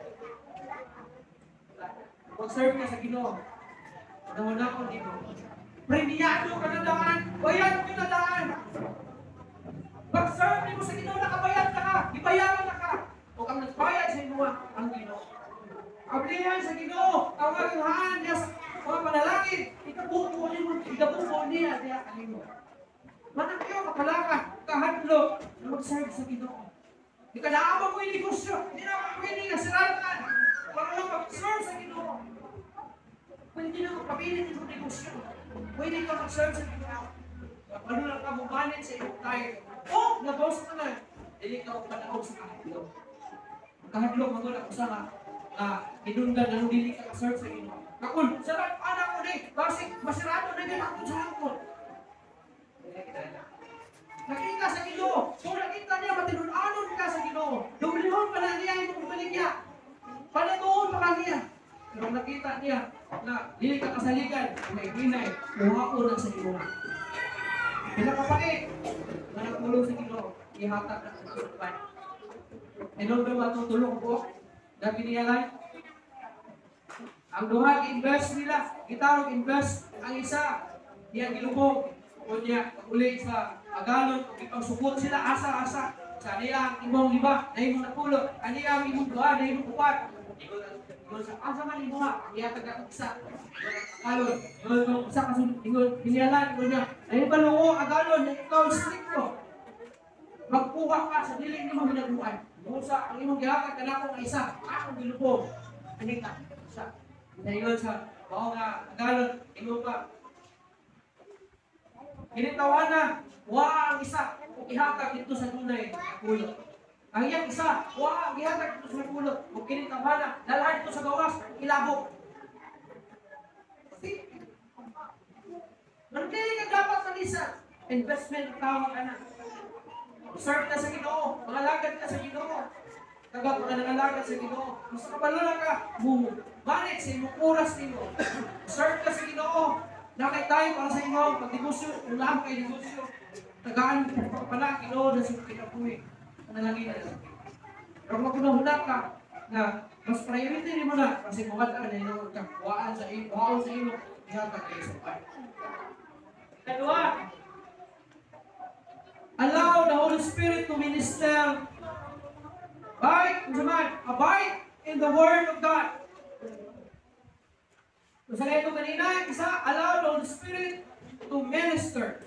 Mag-serve ka sa Ginoo, una-una ko dito. Premiado ka na daan, bayad ka na daan. Pag-serve nimo sa Ginoo, nakabayad na ka, gibayaran na ka. O ang nagbayad sa inyo ang Ginoo. Ablihan sa Ginoo, ang maganghaan niya sa mga panalangin, ikabuko nimo, ikabuko niya diha kanimo. Manang kayo kapalaka, kahadlok na mag-serve sa Ginoo. Di ka naabang mo yung negosyo, di na ako pwede nga siratan para lang mag-serve sa Ginoo. Pwede na magpabilin yung negosyo. Pwede ka mag-serve sa Ginoo. Ano lang ka bumanin sa iyong tayo. O, nabawas ka na. Dili ka panaog sa kahadlok. Ang kahadlok, magulak ko sa nga, hinundan na dili ka serve sa Ginoo. Kakul, sarap anak ko ni, basig, masirado na din ako sa hangkon. Nakita sa Ginoo. Kung nakita niya, matinunanon ka sa Ginoo. Dumlihon pa na niya, imong baligya. Panatuon pa ka niya. Pero nakita niya na dili ka kasaligan, may hinay, muhaon na sa Ginoo. Pinakapait na nagpulong sa Ginoo, ihatag na sa kasukan. Inom ba itong tulong ko? Na giniyalan? Ang duha invest nila, gitarong invest ang isa, diya gilubong, o niya uli sa agalon, ipagsukot sila asa-asa. Sa niya ang imong liba, na imong napulot, kaniya ang imong duha, na imong upat. Ingon sa asa man imo ha, ihatag ang isa. Agalon, ingon sa kasunod, ingon giniyalan, ingon niya, na balungo agalon, na ikaw stricto. Magkuha ka sa dili nimo hinaguan. Musa ang imong gihatag kanako nga isa, akong gilubong. Ani ka isa. Ingon sa mao nga agalon, ingon pa. Kinitawana na, wa ang isa ug ihatag didto sa dunay pulot. Ang iyang isa, wa ang ihatag didto sa pulot ug kinitawana, dalhan didto sa gawas, ilabok. See? Manatili ka dapat sa isa. Investment ang tawag ka na. Serve ka sa Ginoo, mangalagad ka sa Ginoo. Kagak nga nangalagad sa Ginoo, mas kabalo na ka mo manage sa imong oras nimo. Serve ka sa Ginoo, na kay tayo para sa imong pagnegosyo, ulam kay negosyo. Tagaan pala Ginoo na sa kinabuhi. Panalangin na sa Ginoo. Pero kung magunahuna ka na mas priority nimo na kasi mukat ka na imo kakuhaan sa imo, kuhaan sa imo, ihatag kayo sa uban. Kadua, allow the Holy Spirit to minister. Abide, abide in the Word of God. Kung sa ito kanina, isa, allow the Holy Spirit to minister.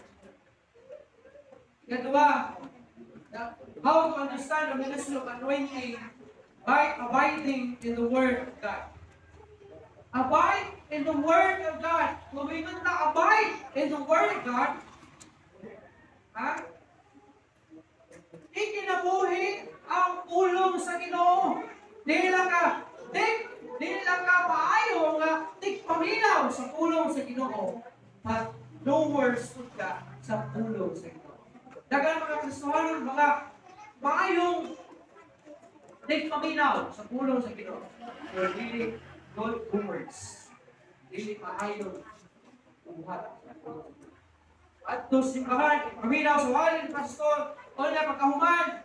Kadua, how to understand the ministry of anointing by abiding in the Word of God. Abide in the Word of God. Kung mingon na abide in the Word of God, ha? Ikinabuhi ang pulong sa Ginoo. Di lang ka maayo nga tigpaminaw sa pulong sa Ginoo, but doers pud ka sa pulong sa Ginoo. Daghan mga Kristohanon, mga maayong tigpaminaw sa pulong sa Ginoo, pero dili good doers. Dili maayong buhat sa pulong sa Ginoo. At to simbahan, paminaw sa walin, pastor, o na pagkahuman,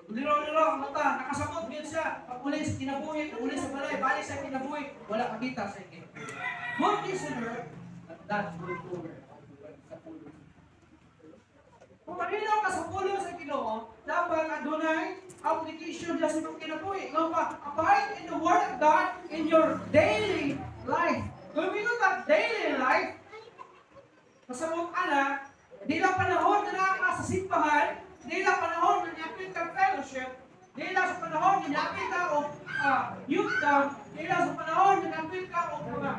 liro-liro ang mata, nakasakot din siya. Pag-ulis, kinabuhi, ulis sa balay, balik sa kinabuhi, wala makita sa kinabuhi. Good listener, but not good doer sa pulong. Kung maminaw ka sa pulong sa Ginoo, dapat adunay application niya sa imong kinabuhi. Nga pa, abide in the Word of God in your daily life. Kung mingon ka daily life, pasabot ana, di lang panahon na naa ka sa simbahan, di lang panahon na niapil ka fellowship, di lang sa panahon na niapil ka o youth camp, di lang sa panahon na niapil ka o mga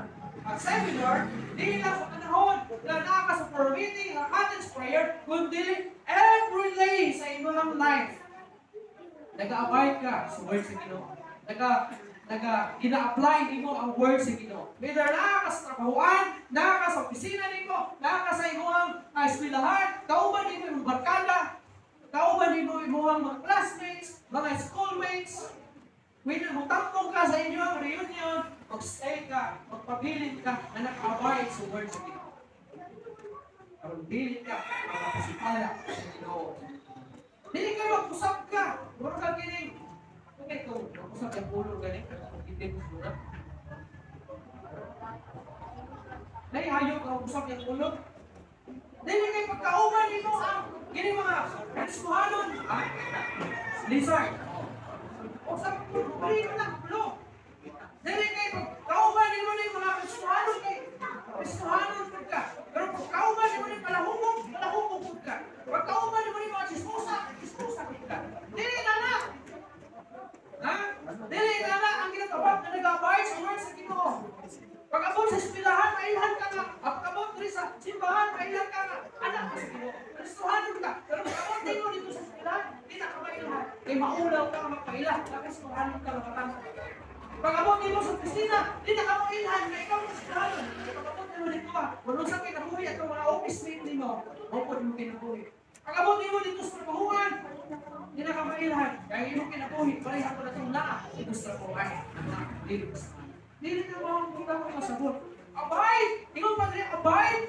seminar, di lang sa panahon na naa ka sa prayer meeting, ang cottage prayer, kundi every day sa imong life. Nag-abide ka sa word sa Ginoo. Naga gina-apply nimo ang word sa Ginoo. Whether naa ka sa trabahuan, naa ka sa opisina nimo, naa ka sa imong eskwelahan, kauban nimo imong barkada, kauban nimo imong mga classmates, mga schoolmates, when mutampong ka sa inyong reunion, mag-stay ka, magpabilin ka na naka-abide sa word sa Ginoo. Aron dili ka makapasipala sa Ginoo. Dili ka mag-usap ka. Mura ka kining okay, kung mag-usap yung ulo gani, itim muna. Nahihayop ang usap yung ulo. Dili kay pagkauban nimo ang kini mga Kristohanon, ha? Lizard. Usap dili na ulo. Dili kay pagkauban nimo ni mga Kristohanon kay Kristohanon pud ka. Pero pagkauban nimo ni palahubog, palahubog pud ka. Pagkauban nimo ni mga chismosa, chismosa pud ka. Dili na na. Ha? Dili na na ang ginatawag na nag-abide sa word sa Ginoo. Pag-abot sa eskwelahan, mailhan ka nga. Pag-abot diri sa simbahan, mailhan ka nga. Anak ka sa Ginoo. Kristohanon ka. Pero pag-abot dito dito sa eskwelahan, di na ka mailhan. Kay maulaw ka nga magpaila. Kristohanon ka nga. Pag-abot dito sa opisina, di na ka mailhan. Kay ikaw Kristohanon. Pag-abot dito dito ka, wala sa kinabuhi at mga office mate nimo, mao mo kinabuhi. Pag-abot dito dito sa trabahuan, di na ka mailhan. Kaya imong kinabuhi, pareha ko na itong naa dito sa trabahuan. Dili Dili na mo ang masabot. Abide! Ingon pa rin, abide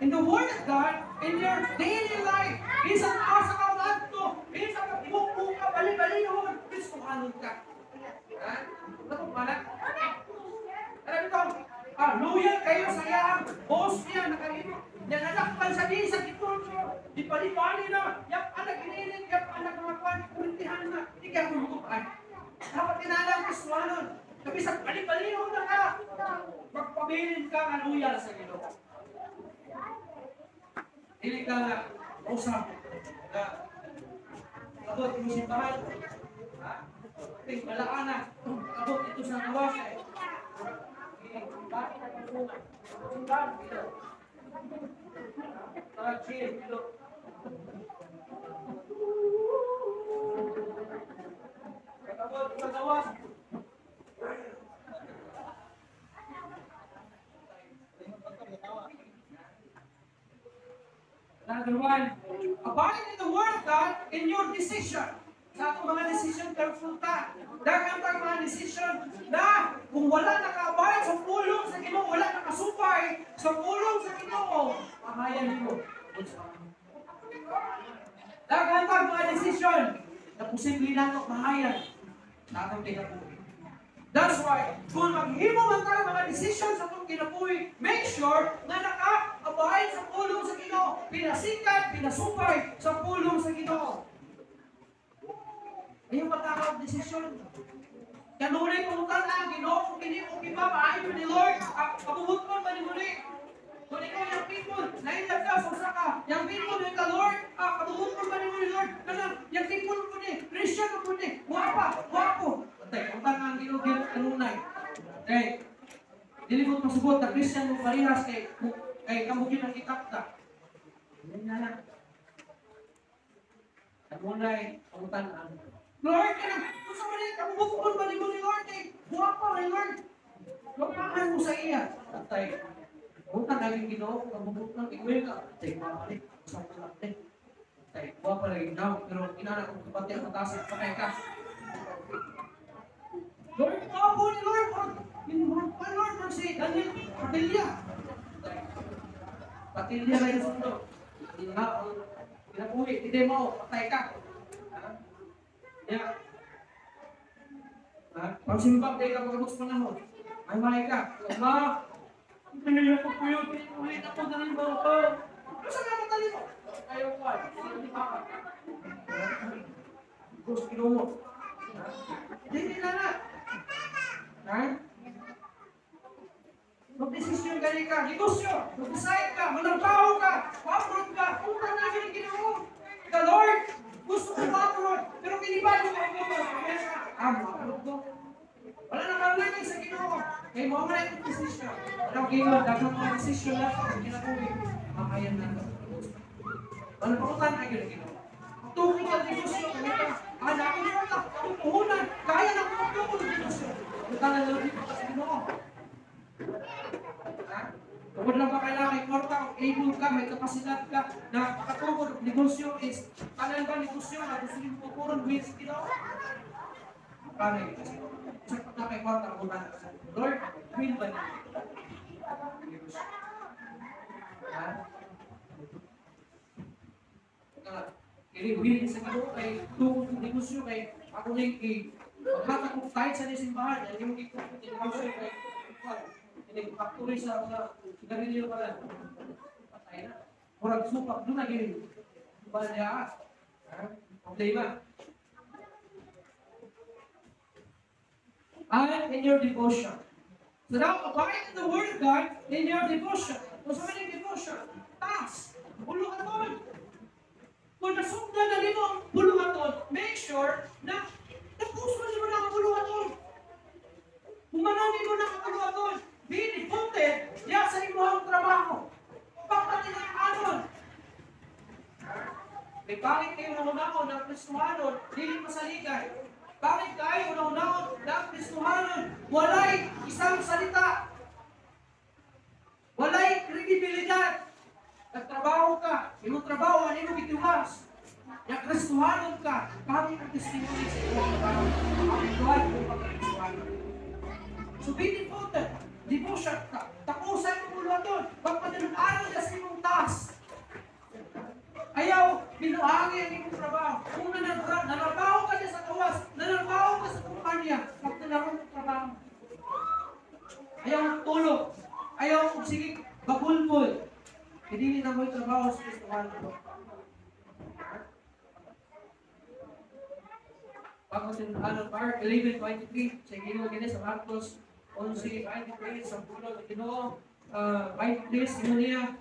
in the Word of God in your daily life. Bisan asa ka maadto, bisan ka ibukbuk ka, bali-balihon, Kristohanon ka. Ha? Ano pala? Alam ito, loyal kayo sa iyang boss niya, nakalino. Nananakpan sa di sa gitulso, di pali-pali na, yap anak inilit, yap anak mga kwan, kurintihan na, hindi kaya kumukupan. Dapat inalang Kristohanon. Kabisag bali-balihon na ka, magpabilin ka nga loyal sa Ginoo. Dili ka nga usap na abot mo simbahan. Ha? Okay, balaan na. Abot ito sa gawas. Bakit na tulungan? Simbahan, ito. Tara, chill, ito. Abot sa gawas. Another one, abide in the Word of God in your decision. Sa atong mga decision, careful ta. Daghan tang mga decision na kung wala naka-abide sa pulong sa Ginoo, wala nakasupay sa pulong sa Ginoo, pamayan nimo. Daghan tang mga decision na posible nato mahayan sa atong kinabuhi. That's why, kung maghimo man tayo mga decision sa atong kinabuhi, make sure na naka-abide sa pulong sa Ginoo, pinasikat, pinasupay sa pulong sa Ginoo. Ayaw matakaw desisyon. Kanunay kung na, Ginoo, kung kini okay ba, maayo ni Lord, kabubuton ba ni muli? Kung ikaw yung people, nainlove ka, sa usa ka, yung people ni ka, Lord, kabubuton ba ni muli, Lord? Kanang, yung people ko ni, Christian ko ni, guwapa, guwapo. Antay, kung ang Ginoo, kanunay. Kay, dili mo pasubot na Christian mo parehas kay, kay kamugin ang itakta. Hindi na lang. Kanunay, pangutan ang Lord, kanang, kung sa mali, kabubuton ba ni mo ni Lord, kay, guwapa ni Lord. Guwapahan mo sa iya. Antay, bukan lagi Ginoo, kabubuton, ikuwi ka. Antay, guwapa ni, sa mga lang. Antay, guwapa lagi now, pero inana kong kapatid ang mataas, patay ka. Lord, guwapo ni Lord, Lord, Lord, Lord, si Daniel, Patilya. Patilya na yung sundo. Pinapuhi, hindi mo, patay ka. Ya. Ha? Pagsimbang tayo ka pagkabot sa panahon. Ay, mahay ka. Ma, pinaya ko po yun. Ulit ako na rin ba ako? Saan nga matali mo? Ayaw ko ay. Hindi pa ka. Gusto kinumo. Hindi na na. Ha? Magdesisyon ka ka. Negosyo. Mag-decide ka. Manarbaho ka. Pa-abroad ka. Punta na yung Ginoo. The Lord, gusto ko pa-abroad. Pero kiniba yung mga abroad ko. Wala na kalagay sa Ginoo. Kaya mo na yung decision. Ano ginoo, daghang mga decision na sa kinabuhi. Makayan na ito. Wala pangutan ay yun Ginoo. Tukod ang negosyo. Anak ko na, puhunan. Kaya na kung tukod ang negosyo. Punta na lang dito sa Ginoo. Ha? Tungod lang ba kailangan may kwarta o able ka, may kapasidad ka na makatukod og negosyo is tanan ba negosyo na gusto nimo tukuron with Ginoo? Paano yun? Sa pagka may kwarta, ang sa Lord, will ba niya? Negosyo. Ha? Kini will sa Ginoo kay tukod og negosyo kay ako ning maghatag og tithe sa simbahan, dahil yung gitukod negosyo kay ini factory sa mga sigarilyo pala. Patay na. Murag supak doon na gini. Ba niya? Problema. And in your devotion. So now, abide in the Word of God in your devotion. Kung sa mga devotion, task, buluhaton. Kung nasundan na nimo ang buluhaton, make sure na napuso nimo na ang buluhaton. Humanan nimo na ang buluhaton. Be devoted diya sa imong trabaho. Pagpatinag-anon. May bakit kayo naunahon ng Kristohanon, dili masaligay. Bakit kayo naunahon ng Kristohanon, walay isang salita. Walay kredibilidad. Nagtrabaho ka, imong trabaho, ano imong gituwas. Yang Kristohanon ka, bakit ang testimony sa imong trabaho? Ang buhay kung pagka-Kristohanon. So be devoted. Devotion ka. Takusay mo buluhaton. Pagpatinud-anon ka sa imong task. Ayaw, binuangi ang imong trabaho. Kung nanarbaho ka niya sa kawas, nanarbaho ka sa kumpanya, pagtanarong mong trabaho. Ayaw tulog. Ayaw, sige, babulbul. Hindi na mo'y trabaho sa Kristohanon. Pagpatinud-anon, Mark 11:23, sa Ginoo kini sa Marcos 11:23, sa pulo ng Ginoo, 23, imo niya.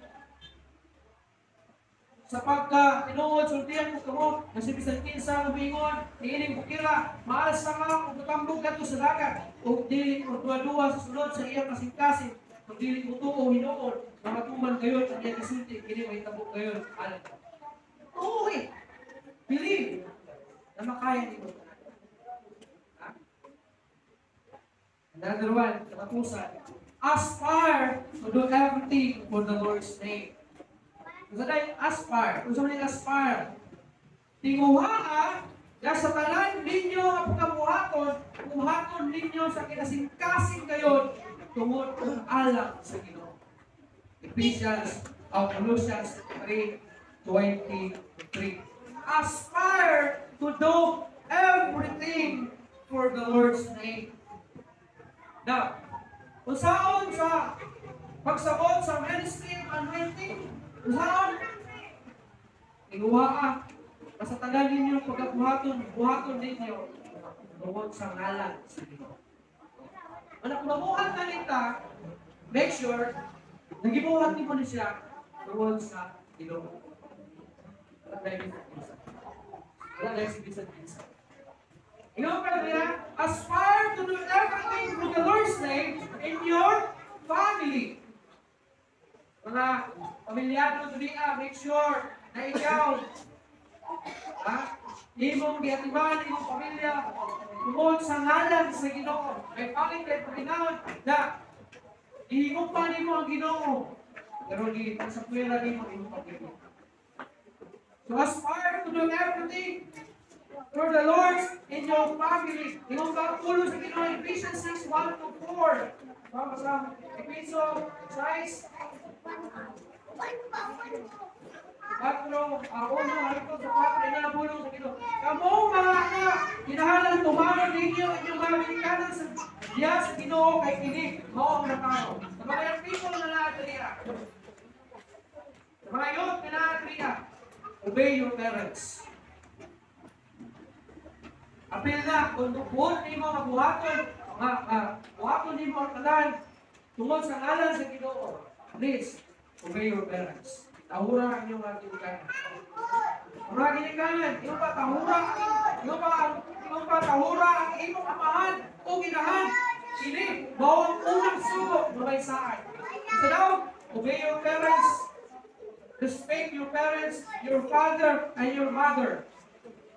Sa pagka tinuod, sultihan ko kamo, na si bisan kinsa nga moingon, niining bukira, maalsa ka ug motambog kadto sa dagat, ug dili og duwa-duwa sa sulod sa iyang kasing-kasing, ug dili motuo hinuon, nga matuman gayon ang iyang gisulti, kini mahitabo gayon alang. Tuo eh. Believe na makaya nimo. Another one, katapusan. Aspire to do everything for the Lord's name. Kung saan ay aspire? Kung saan ay aspire? Tinguha Na sa tanan ninyo nga pagkabuhaton, buhaton ninyo sa kinasingkasing gayon tungod alang sa Ginoo. Ephesians o Colossians 3:23. Aspire to do everything for the Lord's name. Now, unsaon sa pagsabot sa ministry of anointing, unsaon? Iguaa, basta tanan ninyo pagkabuhaton, buhaton ninyo tungod sa ngalan sa Ginoo. Wala kung mabuhat na nita, make sure nagibuhat nimo ni siya tungod sa Ginoo. Wala na yung kinsa. Wala na yung bisan kinsa. Ingon pa niya, aspire to do everything for the Lord's name in your family. Mga pamilyado diri, make sure na ikaw, ha, imong giatiman imong pamilya tungod sa ngalan sa Ginoo. Kay pangit kay pahinahon na ihingop pa nimo ang Ginoo. Pero di sa puwera nimo imong pamilya. So aspire to do everything for the Lord's in your family. Ingon ba pulong sa Ginoo, Ephesians 6, 1 to 4. Baka sa Efeso 6, 4, 1, harito sa 4, ina pulong sa Ginoo. Kamo mga anak, kinahanglan tumanon ninyo ang inyong mga ginikanan sa diya sa Ginoo kay kini mao ang natawo. Sa mga young people na naa diriya. Sa mga youth na naa diriya, obey your parents. Apil na kung buot nimo nga buhaton, nga buhaton nimo ang tanan tungod sa ngalan sa Ginoo. Please, obey your parents. Tahura ang inyong mga ginikanan. Ang mga ginikanan, imo pa tahura ang imong amahan o ginahan. Kini mao ang unang sugo nga may saad. Isa daw, obey your parents. Respect your parents, your father and your mother.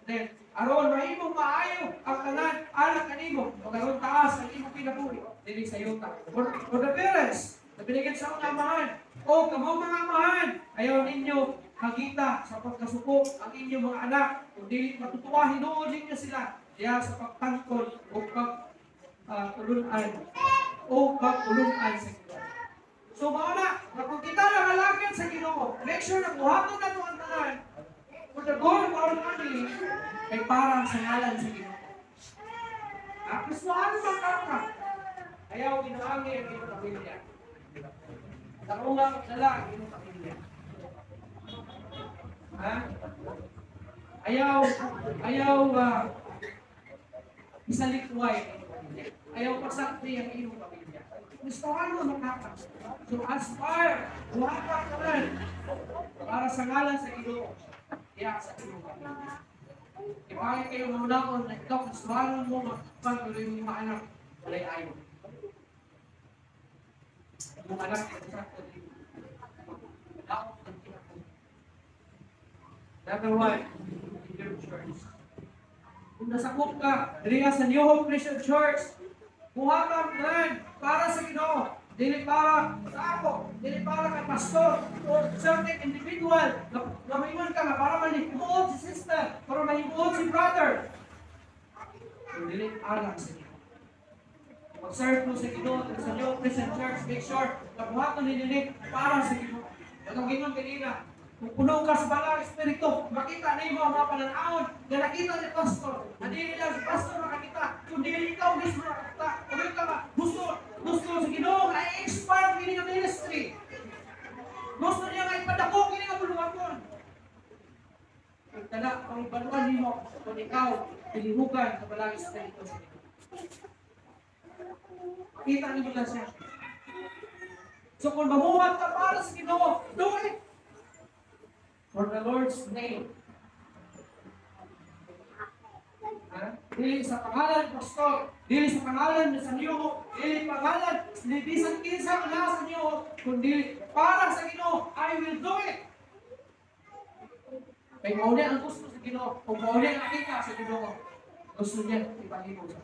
Then, aron mahimong maayo ang tanan alang kanimo, ug aron taas ang imong kinabuhi diri sa yuta. For the parents, na binigyan sa akong amahan, o kamo mga amahan, ayaw ninyo hagita sa pagkasuko ang inyong mga anak, kung dili matutuwa hinuon ninyo sila diya sa pagtangkol o pag tulunan o pagulungan sa Ginoo. So mao na, nga kung kita nangalagad sa Ginoo, make sure na buhaton nato ang tanan for the goal of our family kay para sa ngalan sa Ginoo. Ah, Kristohano man ka, ayaw ginaangi ang iyong pamilya. Tarungang dala ang iyong pamilya. Ha? Ayaw isalikway ang iyong pamilya. Ayaw pasakti ang iyong pamilya. Kristohano man ka. So aspire, buhata ka man para sa ngalan sa Ginoo. Iya sa iyong pamilya. Ipangit kayo maunahon na ikaw, Kristohano mo, magpag yung mga anak, walay ayo. Yung anak, sakto din. Daot ang kinabuhi. Number one, in your church. Kung nasakop ka, diri sa New Hope Christian Church, buhatan plan para sa Ginoo, dili para sa ako, dili para kay pastor or certain individual na maingon ka nga para mahimuot si sister, para mahimuot si brother. Kung dili alang sa Ginoo. Mag-serve mo sa Ginoo sa New Hope Christian Church, make sure na buhaton ninyo ni para sa Ginoo. Katong gingon kanina, kung puno ka sa Banal Espiritu, makita nimo ang mga pananawon na nakita ni pastor. Na dili lang si pastor makakita, kundi ikaw mismo nakakita. Kung ka ba, gusto sa Ginoo nga i-expand kini nga ministry. Gusto niya nga ipadako kini nga buluhaton. Kung tala, pangibaluan nimo kung ikaw pilihugan sa Banal Espiritu sa Ginoo. Makita nimo lang siya. So kung mamuhat ka para sa Ginoo, do it for the Lord's name. Ha? Dili sa pangalan, pastor. Dili sa pangalan sa New Hope. Dili pangalan ni bisan kinsa nga sa New Hope. Kundi para sa Ginoo, I will do it. Kay mao ni ang gusto sa Ginoo. Kung mao ni ang nakita sa Ginoo, gusto niya ipahimo sa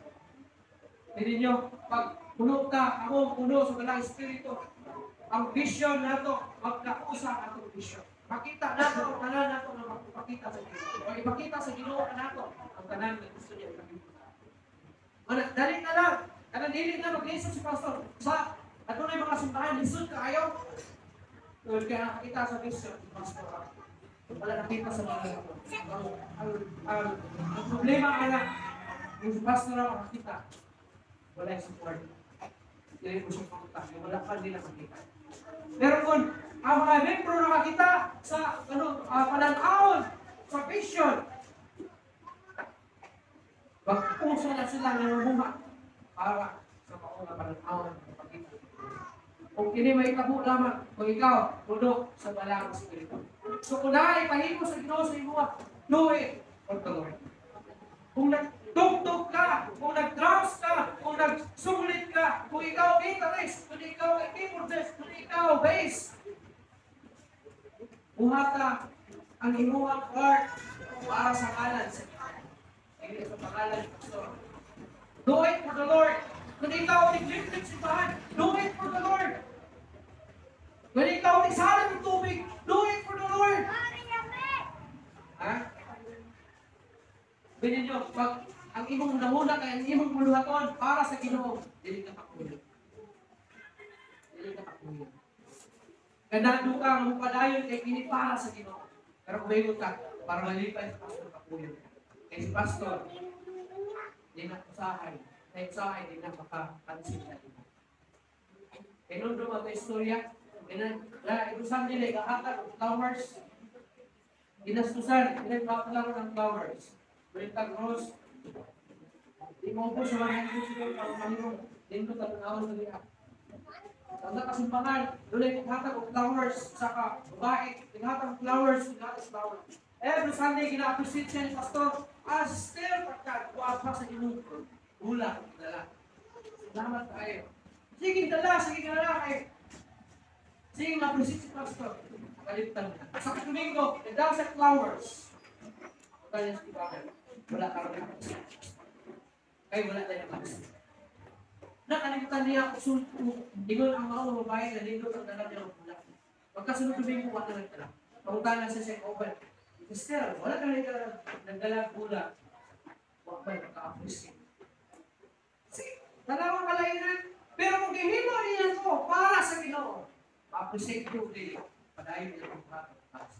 Dili nyo, pag puno ka, ako puno sa Banal Espiritu, ang vision nato, magkausa ang atong vision. Makita nato ang tanan nato nga mapakita sa Ginoo. O ipakita sa Ginoo nato ang Ang tanan na gusto niya ipahimo. Ana, dali na lang. Kanang dili na maglisod si pastor. Sa adunay mga simbahan, lisod kaayo. Tungod kay nakakita sa vision si pastor. Wala nakita sa mga ang problema ana, yung si pastor ang makakita, wala yung support. Dili mo siya makita, wala pa nila makita. Pero kung ang mga membro nakakita sa pananawon, sa vision, magpuso na sila ng mamuha para sa mauna pananawon ng pagkita. Kung kini may tabo lamang, kung ikaw puno sa Balaang Espiritu. So kung naipahimo sa Ginoo sa imo, do it for the Lord. Kung nagtugtog ka, kung nag-drums ka, kung nagsunglit ka, kung ikaw guitarist, kung ikaw keyboardist, kung ikaw bass, buhata ang imuhang part para sa ngalan sa Ginoo. Sa pangalan ni Pastor. Do it for the Lord. Kung ikaw nag-lift simbahan, do it for the Lord. Kung ikaw nagsalan ng tubig, do it for the Lord. Ha? Bilin nyo, pag ang imong nahuna kay ang imong buluhaton para sa Ginoo, dili ka pakuyo. Dili ka pakuyo. Ganado ka ang mupadayon kay kini para sa Ginoo. Pero kung mayroon ka, para malipay sa pastor, pakuyo. Kay si pastor, di na usahay. Kay usahay, di na makapansin na ito. Kay noon doon ang istorya, na ibusan nila, ikahatag og flowers. Ginastusan, pinagpapalaro ng flowers. Balitag rose. Di mo po sa mga siguro ang mahimong din ko tanawon sa diha. Ang kasimbangan, doon ay naghatag og flowers sa ka babae, naghatag og flowers, naghatag og flowers. Every Sunday gina-appreciate siya ni pastor as still pagka kuha sa Ginoo. Hula, dala. Salamat tayo. Sige dala, sige dala kay. Sige ma-appreciate si pastor. Nakalimutan na. Sa Domingo, nagdala sa flowers. Kaya sa simbahan, wala karon na. Kay wala tayo na. Nakalimutan niya kung ingon ang mga babae na nindot ang dala niya ng pula. Pagkasunod Domingo, wala na nagdala. Pangutana siya sa open. Sister, wala ka na nagdala pula. Huwag ba maka-appreciate? See, dalawang kalainan. Pero kung gihimo niya ito para sa Ginoo, ma-appreciate ko dili. Padayon niya ang para sa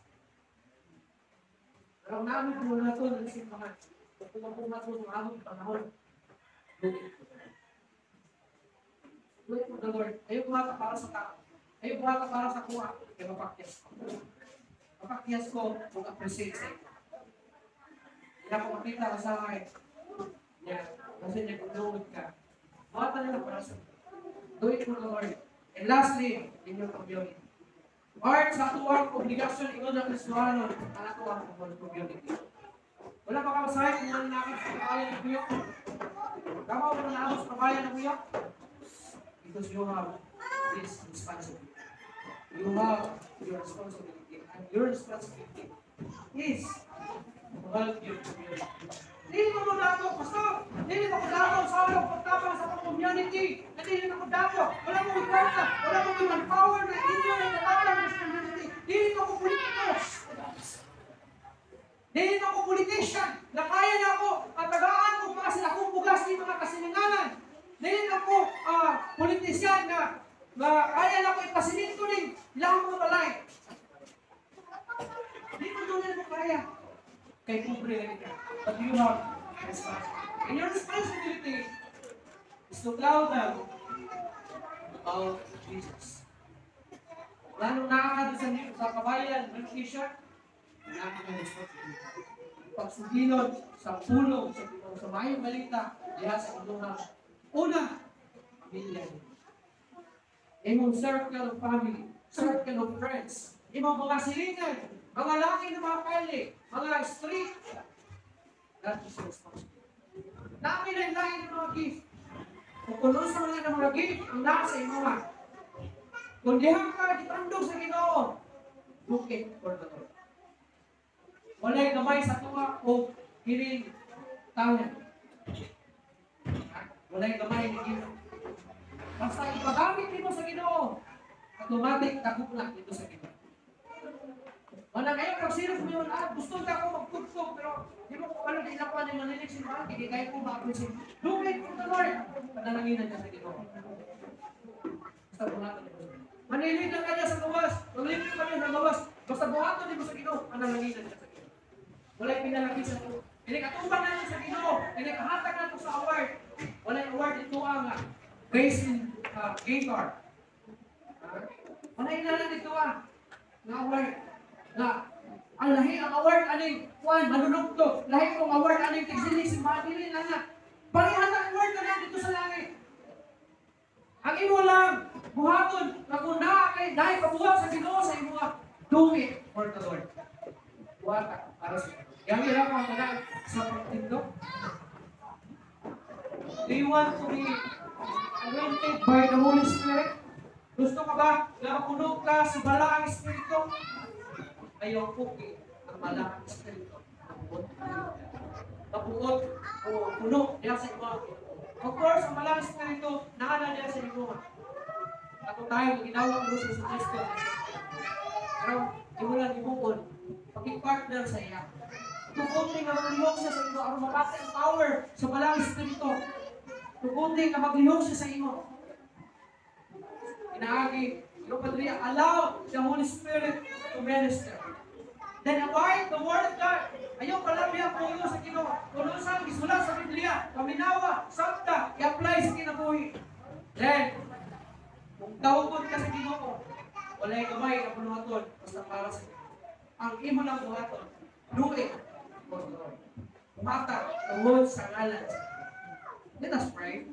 Pero ang namin po na ito ng simbahan, kung pumapunga ito ng aming panahon, do it for the Lord. Do it for the Lord. Ayaw buhata para sa tao. Ayaw buhata para sa kuha. Kaya mapakyas ko. Mapakyas ko kung appreciate sa ito. Hindi ako makita ka sa akin. Yeah. Kasi niya kung doon ka. Buhata nila para sa Do it for the Lord. And lastly, in your community. Part sa atuang obligasyon ingon ng Kristohanon ang atuang community. Wala pa ka masahe kung nanakit sa kabayan ng buyak? Kama mo na sa kabayan ng buyak? Because you have this responsibility. You have your responsibility. And your responsibility is to help your community. Dili mo dato, pastor. Dili mo dato sa among pagtabang sa atong community. Dili mo dato. Wala mo kwarta, wala mo manpower na inyo na tabang sa community. Dili mo ko politiko. Dili mo ko politician na kaya na ako patagaan ko para sa akong bugas ni mga kasilinganan. Dili na ko politician na kaya na ako ipasiminto ning ilang mga balay. Di mo doon mo kaya. Kay pobre lang ka. But you have responsibility. And your responsibility is to tell them about Jesus. Wala nung nakakado sa kabayan, Indonesia, wala kang responsibility. Pagsugilon sa pulong, sa mayong balita, diha sa inyong una, pamilya niyo. Imong circle of family, circle of friends, imong mga silingan, mga laki ng mga kali, mga street. That is your responsibility. Dami na lain ng mga gift. Kung kuno sa mga ng mga gift, ang nasa imo. Kung diha ka gitandog sa Ginoo, do it for the Lord. Walay gamay sa tuwa o kining talent. Walay gamay ni gift. Basta ipagamit nimo sa Ginoo, automatic dako na dito sa Ginoo. Manang ayaw pag serious mo yun, gusto ka ako magtugtog, pero di mo ko alam, di na ko ano manilig si Mahal, hindi kayo ko ma-appreciate. Do it for the Lord. Panalanginan ka sa Ginoo. Basta buhaton nimo sa Ginoo. Manilig lang kanya sa gawas, maglimpyo kanya sa gawas, basta buhaton nimo sa Ginoo, panalanginan ka sa Ginoo. Walay pinalaki sa Ginoo. Ini katubang natin sa Ginoo, ini kahatag nato sa award. Walay award dito nga bass in guitar. Walay na dito nga award nga ang lahi ang award aning kuan manunugtog, lahi kong award aning tigsilig si dili na nga. Pareha ang award na dito sa langit. Ang imo lang buhaton nga kung naa kay dahil pabuhat sa Ginoo sa imo, do it for the Lord. Buhata para sa Yang ila ko ang sa pagtindog. Do you want to be anointed by the Holy Spirit? Gusto ka ba na mapuno ka sa Balaang Espiritu? Ayaw puki ang Balaang Espiritu. Mabuot. Mabuot o puno diya sa imo. Of course, ang Balaang Espiritu naa diya sa imo. Ako tayo, ginawa ko sa Kristo. Pero, di mo lang ibuon. Pag-partner sa iya. Tuguti nga maglihok siya sa imo aron mapati ang power sa Balaang Espiritu. Tuguti nga maglihok siya sa imo. Inaagi, pero Padre, allow the Holy Spirit to minister. Then abide the Word of God. Ayaw palabi ang puyo sa Ginoo. Kung sa gisulat sa Biblia, paminawa, sabta, i-apply sa kinabuhi. Then, kung tawgon ka sa Ginoo, walay gamay na buhaton basta para sa Ginoo. Ang imo lang buhaton, do it for the Lord. Umata tungod sa ngalan sa Ginoo. Let us pray.